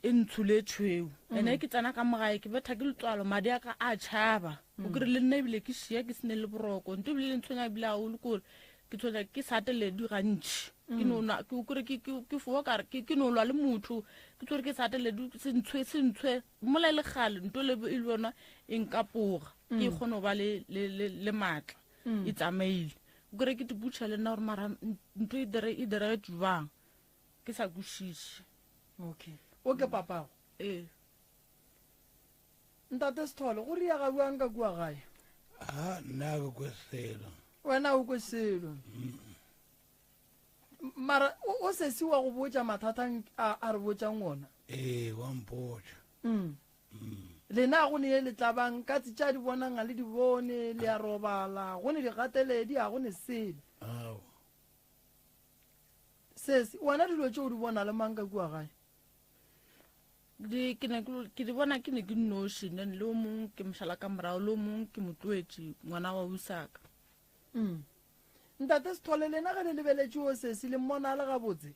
Speaker 7: e ntsho le e tšhweu ene ke tsena ka mogae ke betha ke letswalo madi a ka a tšhaba o kry le nna ebile ke šia ke sene le boroko nto ebile le ntshwenya ebile gagolo kore ke tshwenya ke sa teledi gantši ke no nwa ke o kry ke ke ke fowa kare ke ke no lwa le motho ke tshwere ke sa teledi se ntshwe se ntshwe mola e le kgale nto le e le yona e nkapoga ke kgone go ba le le le le maatla e tsamaile o kry ke tiputšha le nna gore mara ntho e dire e diregetše jwang ke sa kwešiše.
Speaker 3: Okay. O ke papago?
Speaker 7: Ee.
Speaker 3: Ntate Sithole, go riega bjang ka kua gae?
Speaker 8: A nna ke kwe selo.
Speaker 3: Wena o kwe selo. Mara o sesi wa go botša mathata a a re botšang ona?
Speaker 8: Ee, wa mpotša.
Speaker 3: Lena go ne ye le tlabang, katse tša di bonang ga le di bone, le a robala, go ne digateledi, ga go ne selo.
Speaker 8: Aowa.
Speaker 3: Sesi, wena dilo tše o di bona le mang ka kua gae?
Speaker 7: Di, ke ne ke di bona ke ne ke nnoši, then le o mongwe ke mo šala ka morago, le o mongwe ke mo tloetše, ngwana wa usaka.
Speaker 3: Ntate Sithole, lena ge le lebeletše o sesi, le mmona a le gabotse?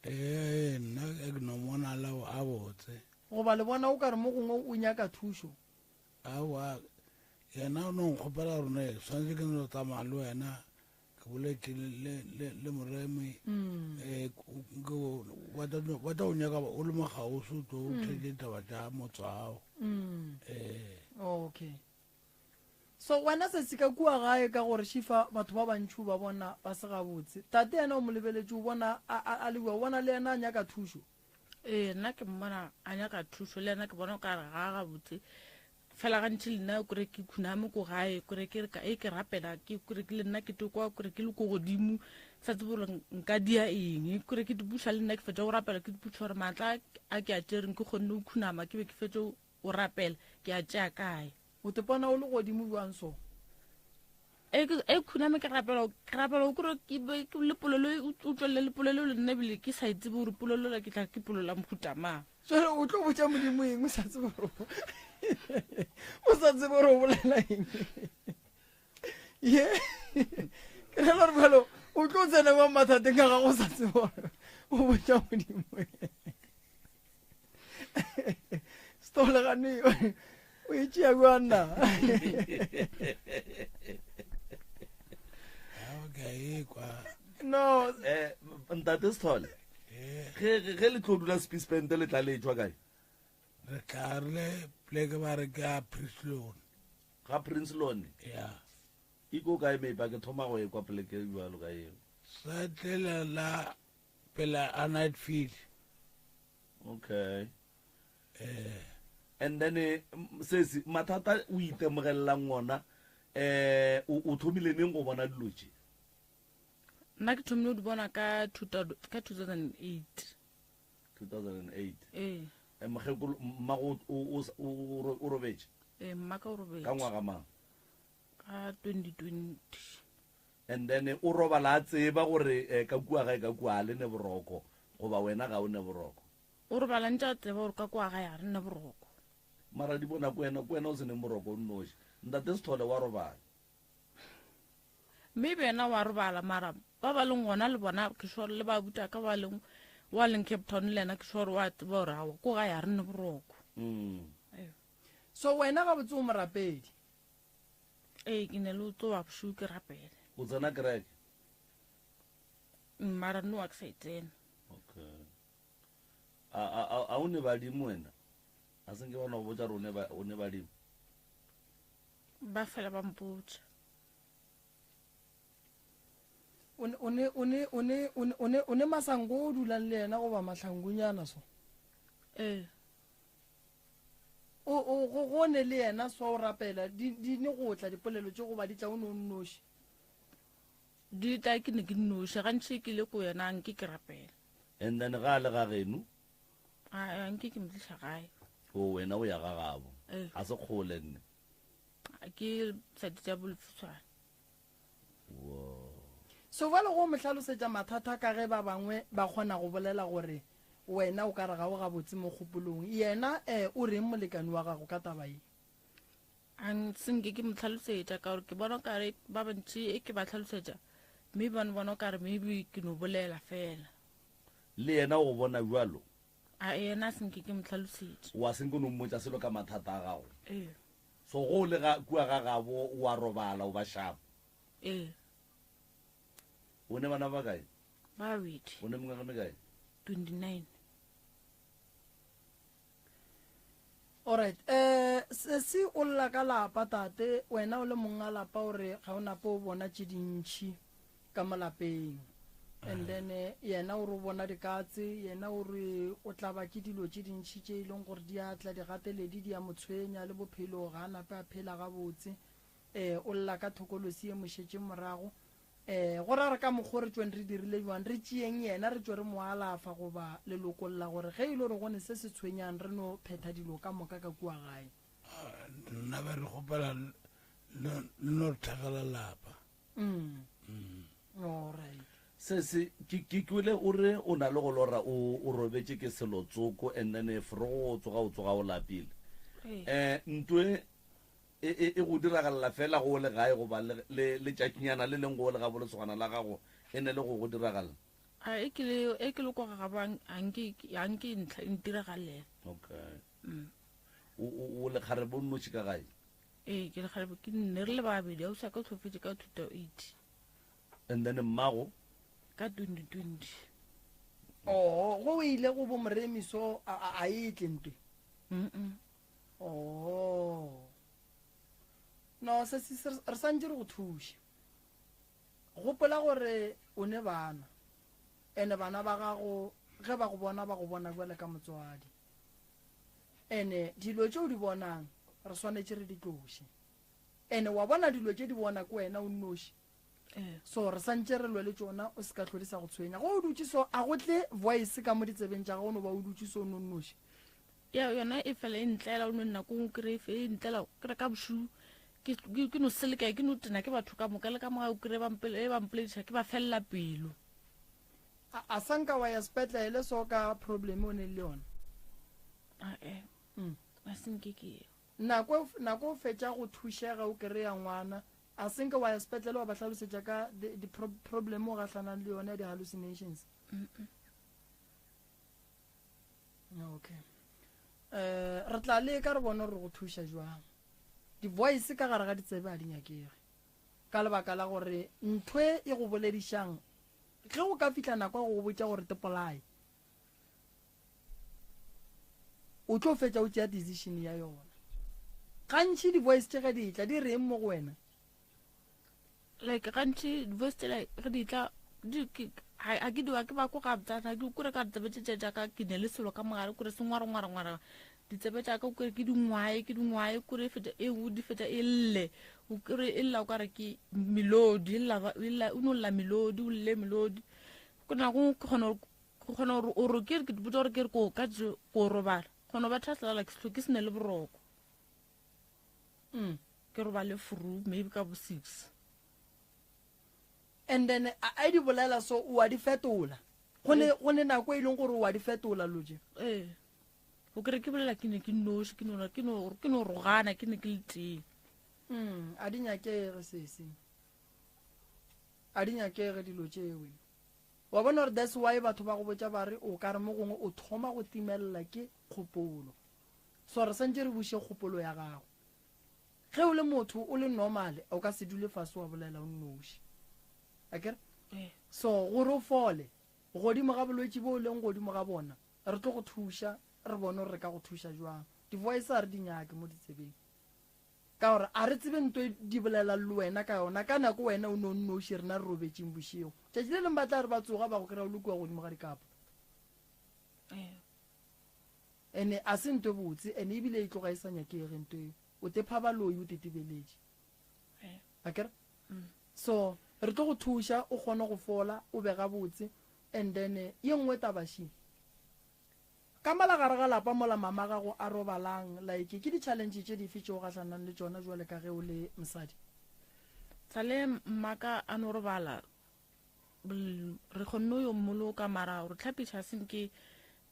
Speaker 8: Ee, nna ke no mona le a botse.
Speaker 3: Goba le bona o ka re mo gongwe o nyaka thušo?
Speaker 8: Aowa, yena o no nkgopela gore ne swanetše ke no tsamaya le wena, ke boletše le, le, le moremi um ba tla o nyaka o le mo kgauswi o tlo o theetše ditaba tša motswao.
Speaker 3: Mm.
Speaker 8: Ee.
Speaker 3: Okay. So wena sesi ka kua gae ka gore šifa batho ba bantši o ba bona ba se gabotse. Tate yena o mo lebeletše o bona a, a, a le bua, o bona le yena a nyaka thušo.
Speaker 7: Ee, nna ke mmona a nyaka thušo le yena ke bona o ka re ga a gabotse. Fela gantši le nna kore ke khuname ko gae kore ke re ka e ke rapela ke kore ke le nna ke tokwa kore ke le ko godimo sa tsebe gore nka dia eng kore ke dipuša le nna ke fetša go rapela ke dipuša gore maatla a ke a tšereng ke kgonne go khunama ke be ke fetše go rapela ke a tšea kae.
Speaker 3: O tepona o le godimo bjang so?
Speaker 7: E ke e khuname ke rapela ke rapela o kore ke be ke le polelo o tšwelele le polelo le nna ebile ke sa e tsebe gore polelo la ke tla ke polelo la mohuta mang.
Speaker 3: Jwale o tlo botša Modimo eng o sa tsebe gore o sa tsebe gore o bolela eng? Ye ke rela gore bjalo o tlo tsena kwa mathateng a gago o sa tsebe gore o botša Modimo eng. Sithole gane o e tšea bjang na?
Speaker 8: Ao ke a ekwa.
Speaker 3: No.
Speaker 2: Eh, ntate Sithole, ge ge ge le tlo dula Spispente le tla le tšwa kae?
Speaker 8: Re tla re le pleke ba re ke a Prinslone.
Speaker 2: Ga Prinslone?
Speaker 8: Ya.
Speaker 2: E ko kae meipa ke thoma go ekwa pleke e bjalo ka eo.
Speaker 8: Sa tlela la pela a night feed.
Speaker 2: Okay. Eh. And then eh, sesi mathata o itemogelelang ona eh o thomile neng go bona dilo tše?
Speaker 7: Nna ke thomile go di bona ka ka 2008.
Speaker 2: 2008.
Speaker 7: Ee.
Speaker 2: Eh, mokgekolo mmago o o robetše?
Speaker 7: Ee, mmaka o robetše.
Speaker 2: Ka ngwaga mang?
Speaker 7: Ka 2020.
Speaker 2: And then o robala a tseba gore eh, ka kua gae ka kua a le ne boroko goba wena ga o ne boroko.
Speaker 7: O robala ntše a tseba gore ka kua gae ga re ne boroko.
Speaker 2: Mara di bona ko wena, ko wena o se neng boroko o nnoši. Ntate Sithole wa robala.
Speaker 7: Maybe yena wa robala mara ba ba leng gona le bona ke sure le ba butaka ba leng wa leng Cape Town le yena ke sure wa tseba gore aowa ko gae ga re ne boroko.
Speaker 2: Mm.
Speaker 3: So wena gabotse o morapedi?
Speaker 7: Ee, ke ne le o tsoga bošego ke rapele.
Speaker 2: O tsena kereke?
Speaker 7: Mara no a ke sa e tsena.
Speaker 2: Okay. A a a o ne badimo wena? A se nke ba no go botša gore o ne badimo?
Speaker 7: Ba fela ba mpotša.
Speaker 3: O ne o ne o ne o ne o ne o ne o ne masango o dulang le yena goba mahlangunyana so?
Speaker 7: Ee.
Speaker 3: O o go go ne le yena so o rapela di di ne go tla dipolelo tše goba di tla o ne o nnoši?
Speaker 7: Di tla ke ne ke nnoši gantši ke le ko yena nke ke rapela.
Speaker 2: And then ga a le ga geno?
Speaker 7: A nke ke mo tliša gae.
Speaker 2: O wena o ya ga gabo.
Speaker 7: Ee.
Speaker 2: Ga se kgole nne.
Speaker 7: Ke sadi tša bolefutshwane.
Speaker 3: So bjale go mo hlalosetša mathata ka ge ba bangwe ba kgona go bolela gore wena o ka re ga o gabotse mo kgopolong. Yena eh o reng molekani wa gago ka taba ye?
Speaker 7: A se nke ke mo hlalosetša ka gore ke bona o kare ba bantši e ke ba hlalosetša mme ba no bona o kare maybe ke no bolela fela.
Speaker 2: Le yena o go bona bjalo?
Speaker 7: A yena a se nke ke mo hlalosetše.
Speaker 2: Wa se nke o no mmotša selo ka mathata a gago?
Speaker 7: Ee.
Speaker 2: So go o le ga kua ga gabo o a robala o ba sharp?
Speaker 7: Ee.
Speaker 2: O ne bana ba bakae?
Speaker 7: Ba babedi.
Speaker 2: O ne mengwaga mekae?
Speaker 7: 29.
Speaker 3: Alright, eh sesi o lla ka lapa tate, wena o le monga lapa o re ga o nape o bona tše dintšhi ka mo lapeng. And then eh, yena o re o bona dikatse, yena o re o tlaba ke dilo tše dintšhi tše e leng gore di a tla digateledi di a mo tshwenya le bophelo ga a nape a phela gabotse. Eh o lla ka thokolosi e mo šetše morago. Ee, go ra re ka mokgo re tšweng re dirile bjang, re tšeeng yena re tšwe re mo alafa goba le lokolla gore ge e le gore go ne se se tshwenyang re no phetha dilo ka moka ka kua gae.
Speaker 8: Nna be re kgopela le no re thekgela lapa.
Speaker 3: Mm. Alright.
Speaker 2: Se se ke ke kwele o re o na le go lora o o robetše ke selo tsoko and then forogo o tsoga o tsoga o lapile.
Speaker 7: Ee.
Speaker 2: Eh ntwe E, e, e go diragalela feela go o le gae goba le, le letšatšinyana le leng go o le gabo lesogana la gago e ne le go go diragalela?
Speaker 7: A e ke le, e ke le kwa ga gabo a nke, a nke ntlha e ntiragalela.
Speaker 2: Okay. O, o, o lekgarebe o nnoši ka gae?
Speaker 7: Ee, ke lekgarebe ke nne re le babedi, ausi wa ka o hlokofetše ka 2008.
Speaker 2: And then mmago?
Speaker 7: Ka 2020.
Speaker 3: Oh, go o ile go bo Moremi so a, a, a e tle ntwe?
Speaker 7: Mm-mm.
Speaker 3: Oh. No, se se re santše re go thuše. Gopola gore o ne bana. Ene bana ba gago ge ba go bona ba go bona bjale ka motswadi. Ene dilo tše o di bonang re swanetše re di tloše. Ene wa bona dilo tše di bona ke wena o nnoši. So re santše re lwe le tšona o se ka hlwe di sa go tshwenya. Ge o dutše so a go tle voice ka mo ditsebeng tša gago o no ba o dutše so o no nnoši.
Speaker 7: Ya yona e fela e ntlela o no nako nngwe kry e e ntlela kry ka bošuu ke ke no seleka ke no tena ke batho ka moka le ka moga o kry ba mpolediša ke ba felela pelo.
Speaker 3: A a sanka wa ya sepetlele so ka problem o ne le yona?
Speaker 7: Ae, a se nke ke ye.
Speaker 3: Nako nako o fetša go thušega o kry-a ngwana a senke wa ya sepetlele wa ba hlalosetša ka di problem o gahlanang le yona ya di-hallucinations? Okay. Eh, re tla leka re bone gore re go thuša jwang. Di-voice ka gare ga ditsebe ga di nyakege. Ka lebaka la gore ntho e e go boledišang ge go ka fihla nako ya go go botša gore te polaye, o tlo fetša o tšea decision ya yona. Gantši di-voice tše ge di tla di reng mo go wena?
Speaker 7: Like gantši di-voice tsela ge di tla ga ke diwa ke ba ko gabtsana ke kure ka ditsebe tše tša ka ke ne le selo ka mogare kure se ngware ngware ngware ditsebe tša ka kure ke dingwae ke dingwae kure e feta e nngwe di feta e lle o kure e lla o kare ke melodi e lla e lla o no lla melodi o lle melodi ko nako ke kgona go kgona gore o re ke ke botsa gore ke re ko ka ko robala kgona ba thasela ke ke sene le boroko Ke robale furu maybe ka bo 6.
Speaker 3: And then a di bolela so o a di fetola. Go ne go ne nako e leng gore o a di fetola loje.
Speaker 7: Ee. O kere ke bolela ke ne ke noši ke no ke no ke no rogana ke ne ke le tee.
Speaker 3: A di nyakege sesi. A di nyakege dilo tšewe. Wa bona gore that's why batho ba go botša ba re o ka re mo gongwe o thoma go timelela ke kgopolo. So re santše re buše kgopolo ya gago. Ge o le motho o le normal o ka se dule fase wa bolela o nnoši. Akere? So gore o fole godimo ga bolwetši bo o leng godimo ga bona, re tlo go thuša re bone gore re ka go thuša jwang. Di-voice ga re di nyake mo ditsebeng. Ka gore a re tsebe nto e di bolelang le wena ka yona ka nako wena o ne o nnoši rena re robetšeng bošego. Tšatši le leng ba tla re ba tsoga ba go kry-a o le kua godimo ga dikapo. Ene a se nto e botse, ene ebile e tloga e sa nyakege nto eo. O tepha baloi o tetebeletše. Akere? So, re tlo go thuša o kgone go fola, o be gabotse. And then ye nngwe taba še. Ka mola gare ga lapa mola mama gago a robalang, like ke di-challenge tše dife tše o gahlanang le tšona jwale ka ge o le mosadi?
Speaker 7: Sale mmaka a no robala re kgonne go yo mmoloka mara re tlhapiša senke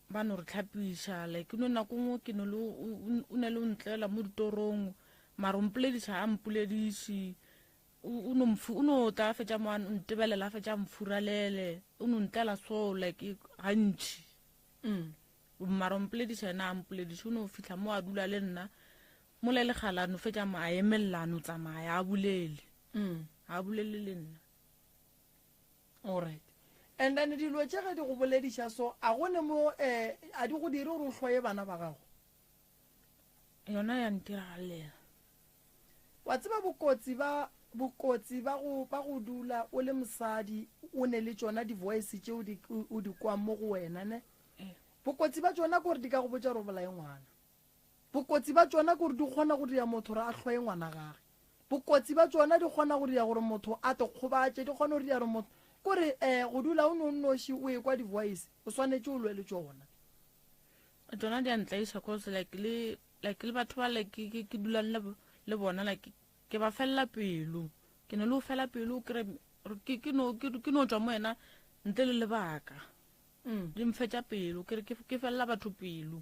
Speaker 7: ba no re tlhapiša like no nako nngwe ke no le o ne le o ntlela mo ditorong mara o mpolediša a mpolediše o no o no tla fetša mo a ntebelela a fetša mfuralele o no ntlela so like gantši mm. mara o mpolediša ena a mpolediše o no fitlha mo a dula le nna mola le gala no fetša mo a emelela no tsamaya a bolele mm. a bolele le nna
Speaker 3: Alright. And then dilo tše ge di go bolediša so, a go ne mo um a di go dire gore o hloye bana ba gago?
Speaker 7: Yona ya ntiragalela.
Speaker 3: Wa tseba bokotsi ba bokotsi ba go ba go dula o le mosadi o ne le tšona di-voice tše o di o di kwang mo go wena ne?
Speaker 7: Eh.
Speaker 3: Bokotsi ba tšona ke gore di ka go botša gore o bolaye ngwana. Bokotsi ba tšona ke gore di kgona go dira motho gore a hloye ngwana gage. Bokotsi ba tšona di kgona go dira gore motho a te kgobatše, di kgona go dira gore motho kore um go dula o no nnoši o ekwa di-voice, o swanetše o lwe le tšona.
Speaker 7: Tšona di a ntlaiša cause like le like le batho ba like ke ke dulang le le bona like ke ba felela pelo. Ke ne le go fela pelo kere ke ke no ke no tšwa mo yena ntle le lebaka.
Speaker 3: Mm.
Speaker 7: Di mfetša pelo ke re ke felela batho pelo.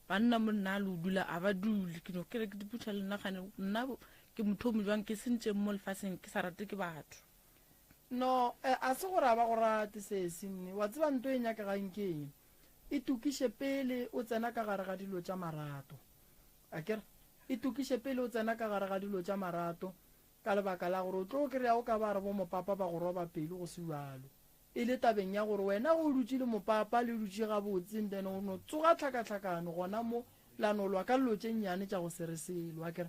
Speaker 7: Banna mo nna le o dula a ba dule ke no ke re ke diputša le nna gane nna ke motho o mojwang ke sentšeng mo lefaseng ke sa rate ke batho.
Speaker 3: No, eh, a se gore a ba go rate sesi nne. Wa tseba nto e nyakegang ke eng? Itokiše pele o tsena ka gare ga dilo tša marato. Akere? Itokiše pele o tsena ka gare ga dilo tša marato ka lebaka la gore o tlo kry-a o ka ba re bo mopapa ba go roba pelo go se bjalo. E le tabeng ya gore wena ge o dutše le mopapa le dutše gabotse and then o no tsoga tlhakatlhakano gona mo la no lwa ka dilo tše nnyane tša go se re selo akere.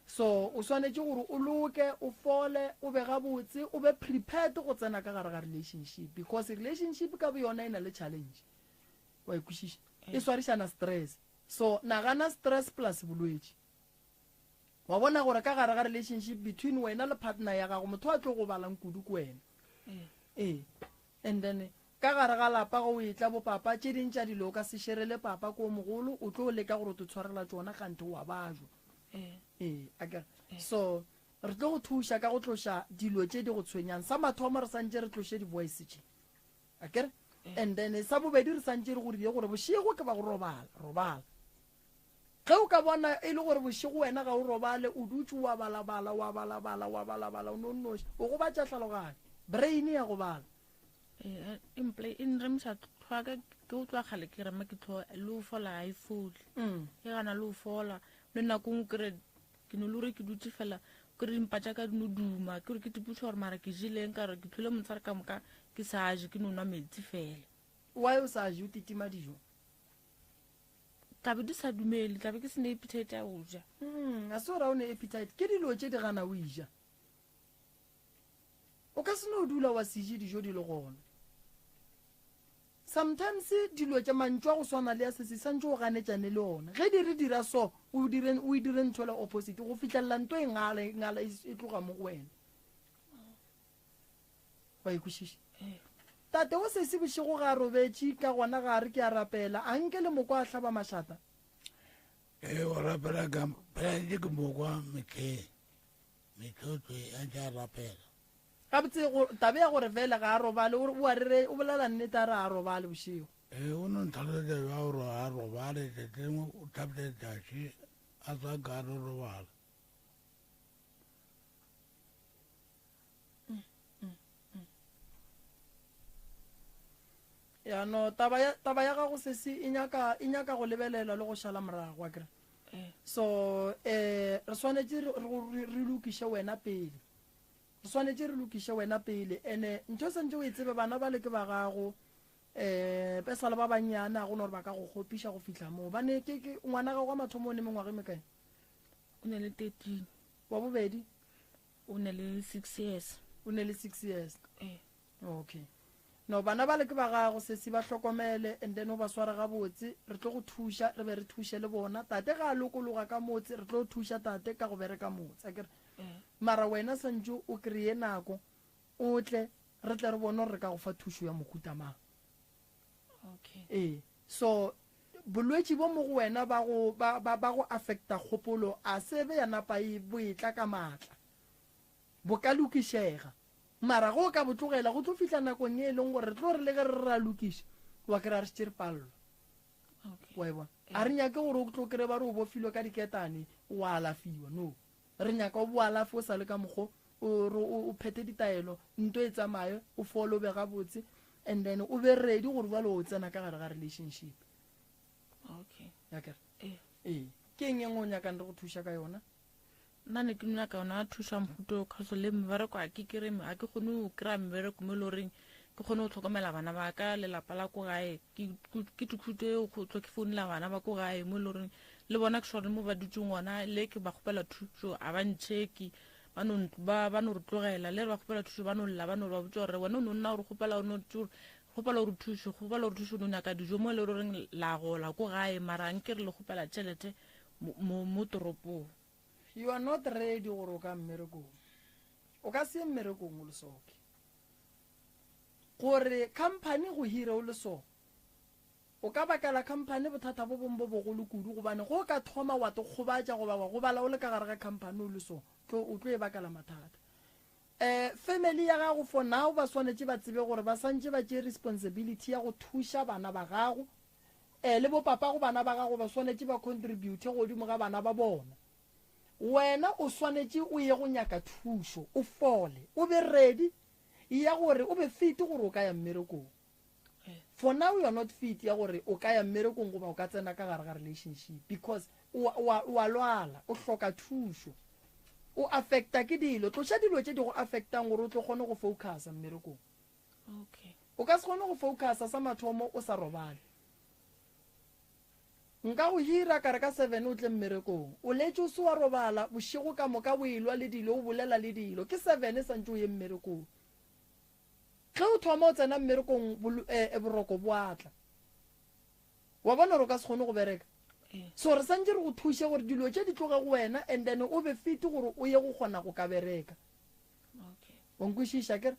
Speaker 3: So o swanetše gore o loke, o fole, o be gabotse, o be prepared go tsena ka gare ga relationship because relationship ka boyona e na le challenge. Wa e kwešiša? E swarišana stress. So nagana stress plus bolwetši. Wa bona gore ka gare ga relationship between wena le partner ya gago motho a tlo go balang kudu ke wena. Ee. And then ka gare ga lapa ge o etla bo papa tše ding tša dilo o ka se sherele papa ko mogolo o tlo leka gore o tlo tshwarela tšona kganthe wa bajwa. Ee, akere. So re tlo go thuša ka go tloša dilo tše di go tshwenyang. Sa mathomo re santše re tloše di-voice tše. Akere? And then sa bobedi re santše re go rile gore bošego ke ba go robala, robala. Ge o ka bona e le gore bošego wena ga o robale, o dutše o a balabala, o a balabala, o a balabala, o no nnoši, o gobatša tlhaloganyo, brain ya gobala.
Speaker 7: Ee, e mple e nremiša tlhogo ka ke go tloga kgale ke rema ke tlhogo le go fola ga e fole.
Speaker 3: Mm.
Speaker 7: E gana le go fola le nako nngwe kere ke no le gore ke dutše fela kere dimpa tša ka di no duma ke gore ke tipotša gore mara ke jeleng ka gore ke tlhole motshare ka moka ke sa je ke no nwa metsi fela.
Speaker 3: Why o sa je o titima dijo?
Speaker 7: Tlabe di sa dumele, tlabe ke se ne appetite ya go ja.
Speaker 3: Mm, a se gore ga o ne appetite, ke dilo tše di gana o ija. O ka se no dula wa se je dijo di le gona. Sometimes dilo tša mantšu a go swana le ya sesi santše o ganetšane le ona. Ge di re dira so, o dire o e dire ntho le opposite go fihlelela nto e ngala e ngala e, e tloga mo go wena. Wa e kwešiša? Tate o sesi bošego ga a robetše ka gona ga a re ke a rapela, a nke le mokwa a hlaba mašata.
Speaker 8: Ee, o rapela ka phela ntše ke mokwa mehleng metsotso a ntše a rapela.
Speaker 3: Gabotse go tabe ya gore fele ga a robale o o a rere o bolela nnete a re a robale bošego.
Speaker 8: Ee, o no ntlhalosetša bjang gore a robale tšatši lengwe o hlapša letšatši a sa ka a no robala.
Speaker 3: Ya no taba ya taba ya gago sesi e nyaka e nyaka go lebelelwa le go šala morago akere.
Speaker 7: Eh.
Speaker 3: So eh re swanetše re re re lokiše wena pele. Re swanetše re lokiše wena pele ene ntho e santse o e tsebe bana ba le ke ba gago eh be sale ba bannyane a gona gore ba ka go kgopiša go fihla moo. Bane ke ke ngwana gago wa mathomo o ne mengwaga e mekae?
Speaker 7: O ne le 13.
Speaker 3: Wa bobedi?
Speaker 7: O ne le 6 years.
Speaker 3: O ne le 6 years.
Speaker 7: Eh.
Speaker 3: Okay. No bana bale ke ba gago sesi ba hlokomele and then o ba sware gabotse re tlo go thuša re be re thuše le bona tate ga a lokologa ka motse re tlo thuša tate ka go bereka motse akere
Speaker 7: Eh.
Speaker 3: mara wena santše o kry-e nako o tle re tle re bone gore re ka go fa thušo ya mohuta mang
Speaker 7: Okay.
Speaker 3: ee so bolwetši bo mo go wena ba go ba ba ba go affecta kgopolo a se be ya napa e bo etla ka maatla. Bo ka lokišega. Mara ge o ka bo tlogela go tlo fihla nakong e leng gore re tlo re le ge re re ra lokiša wa kry-a re šetše re palelwa. Wa e bona? A re nyake gore o tlo kry-e ba re o bofilwe ka diketane wa alafiwa. No. Re nyaka o bo alafe o sa le ka mokgo o re o phethe ditaelo nto e tsamaye o fole o be gabotse and then o be ready gore bjale o tsena ka gare ga relationship.
Speaker 7: Okay.
Speaker 3: Ya kere?
Speaker 7: Ee.
Speaker 3: Ee. Ke eng e nngwe o nyakang re go thuša ka yona?
Speaker 7: Nna ne ke nyaka yona thuša mohuta o cause le mebereko a ke kry a ke kgone go kry-a mebereko mo e le goreng ke kgone go tlhokomela bana ba ka lelapa la ko gae ke thukhute go tlo ke founela bana ba ko gae mo e le goreng le bona ke sure mo ba dutseng gona le ke ba kgopela thušo a ba ntšheke ba no ba ba no re tlogela le re ba kgopela thušo ba no lla ba no ba botsa gore wena o no nna gore kgopela o no kgopela gore thušo kgopela gore thušo o no nyaka dijo mo e le goreng la gola ko gae mara nke re le kgopela tšhelete mo mo toropong.
Speaker 3: You are not ready gore o ka mmerekong. O ka se ye mmerekong o le soke. Gore company go hire o le so. O ka bakela company bothata bo bong bo bogolo kudu gobane go ka thoma wa te kgobatša goba wa gobala o le ka gare ga company o le so, tlo o tlo e bakela mathata. Eh family ya gago for now ba swanetše ba tsebe gore ba santše ba tšee responsibility ya go thuša bana ba gago Ee, le bopapago bana ba gago ba swanetše ba contribute godimo ga bana ba bona. Wena o swanetše o ye go nyaka thušo, o fole, o be ready ya gore o be fit gore o ka ya mmerekong. For now you are not fit ya gore o ka ya mmerekong goba o ka tsena ka gare ga relationship because o a, o a lwala, o hloka thušo. O affecta ke dilo, tloša dilo tše di go affectang gore o tlo kgone go focusa mmerekong.
Speaker 7: Okay.
Speaker 3: O ka se kgone go focusa sa mathomo o sa robale. Nka go hira ka re ka 7 o tle mmerekong. O letše o se wa robala bošego ka moka o elwa le dilo o bolela le dilo. Ke 7 santše o ye mmerekong. Ge o thoma o tsena mmerekong eh, boroko bo a tla. Wa bona gore o ka se kgone go bereka. So re santše re go thuše gore dilo tše di tloge go wena and then o be fit gore o ye go kgona go ka bereka.
Speaker 7: Okay.
Speaker 3: Wa nkwešiša akere?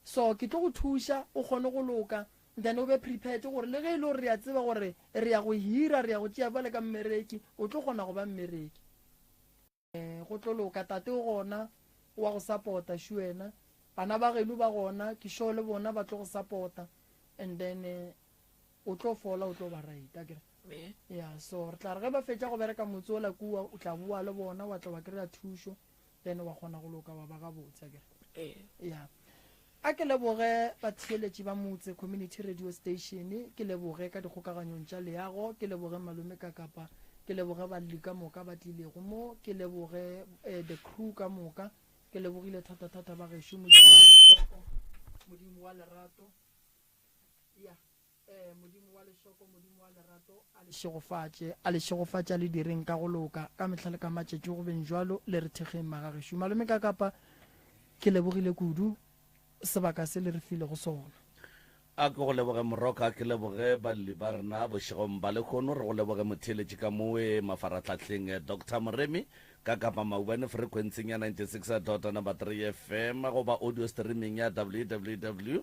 Speaker 3: So ke tlo go thuša o kgone go loka then o be prepared gore le ge e le gore re a tseba gore re ya go hira re ya go tšea bjale ka mmereki o tlo kgona go ba mmereki. Eh, go tlo loka tate o gona o wa go support-a sure bana ba geno ba gona ke sure le bona ba tlo go support-a and then eh, o tlo fola o tlo ba right akere. Ya so re tla re ge ba fetša go bereka motse ola kua o tla boa le bona wa tla wa kry-a thušo. Then wa kgona go loka wa ba gabotse akere.
Speaker 7: Ee.
Speaker 3: Ya. A ke leboge batheeletši ba Motse Community Radio Station, ke leboge ka dikgokaganyong tša leago, ke leboge Malome Kakapa, ke leboge balli ka moka ba tlilego mo, ke leboge eh, the crew ka moka, ke lebogile thata-thata ba gešo, Modimo wa lešoko, Modimo wa lerato. Ya. Ee, Modimo wa lešoko, Modimo wa lerato, a le šegofatše, a le šegofatše, a le direng ka go loka, ka mehla le ka matšatši, go beng bjalo, le re thekgeng magagešo. Malome Kakapa, ke lebogile kudu sebaka se le re filego sona.
Speaker 2: A ke go leboge Moroka, ke leboge balli ba rena bošegong ba lehono, re go leboge motheeletši ka mowe mafarahlahleng Doctor Moremi ka Kapa Maubane frequency-ing ya 96 dot number 3 FM goba audio streaming ya www.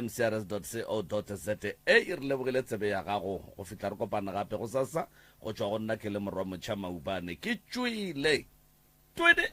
Speaker 2: Mcrs. Co. Za. Re lebogile tsebe ya gago go fihla re kopana gape gosasa. Go tšwa go nna ke le Morwa Motšha Maubane. Ke tšwele. Twede!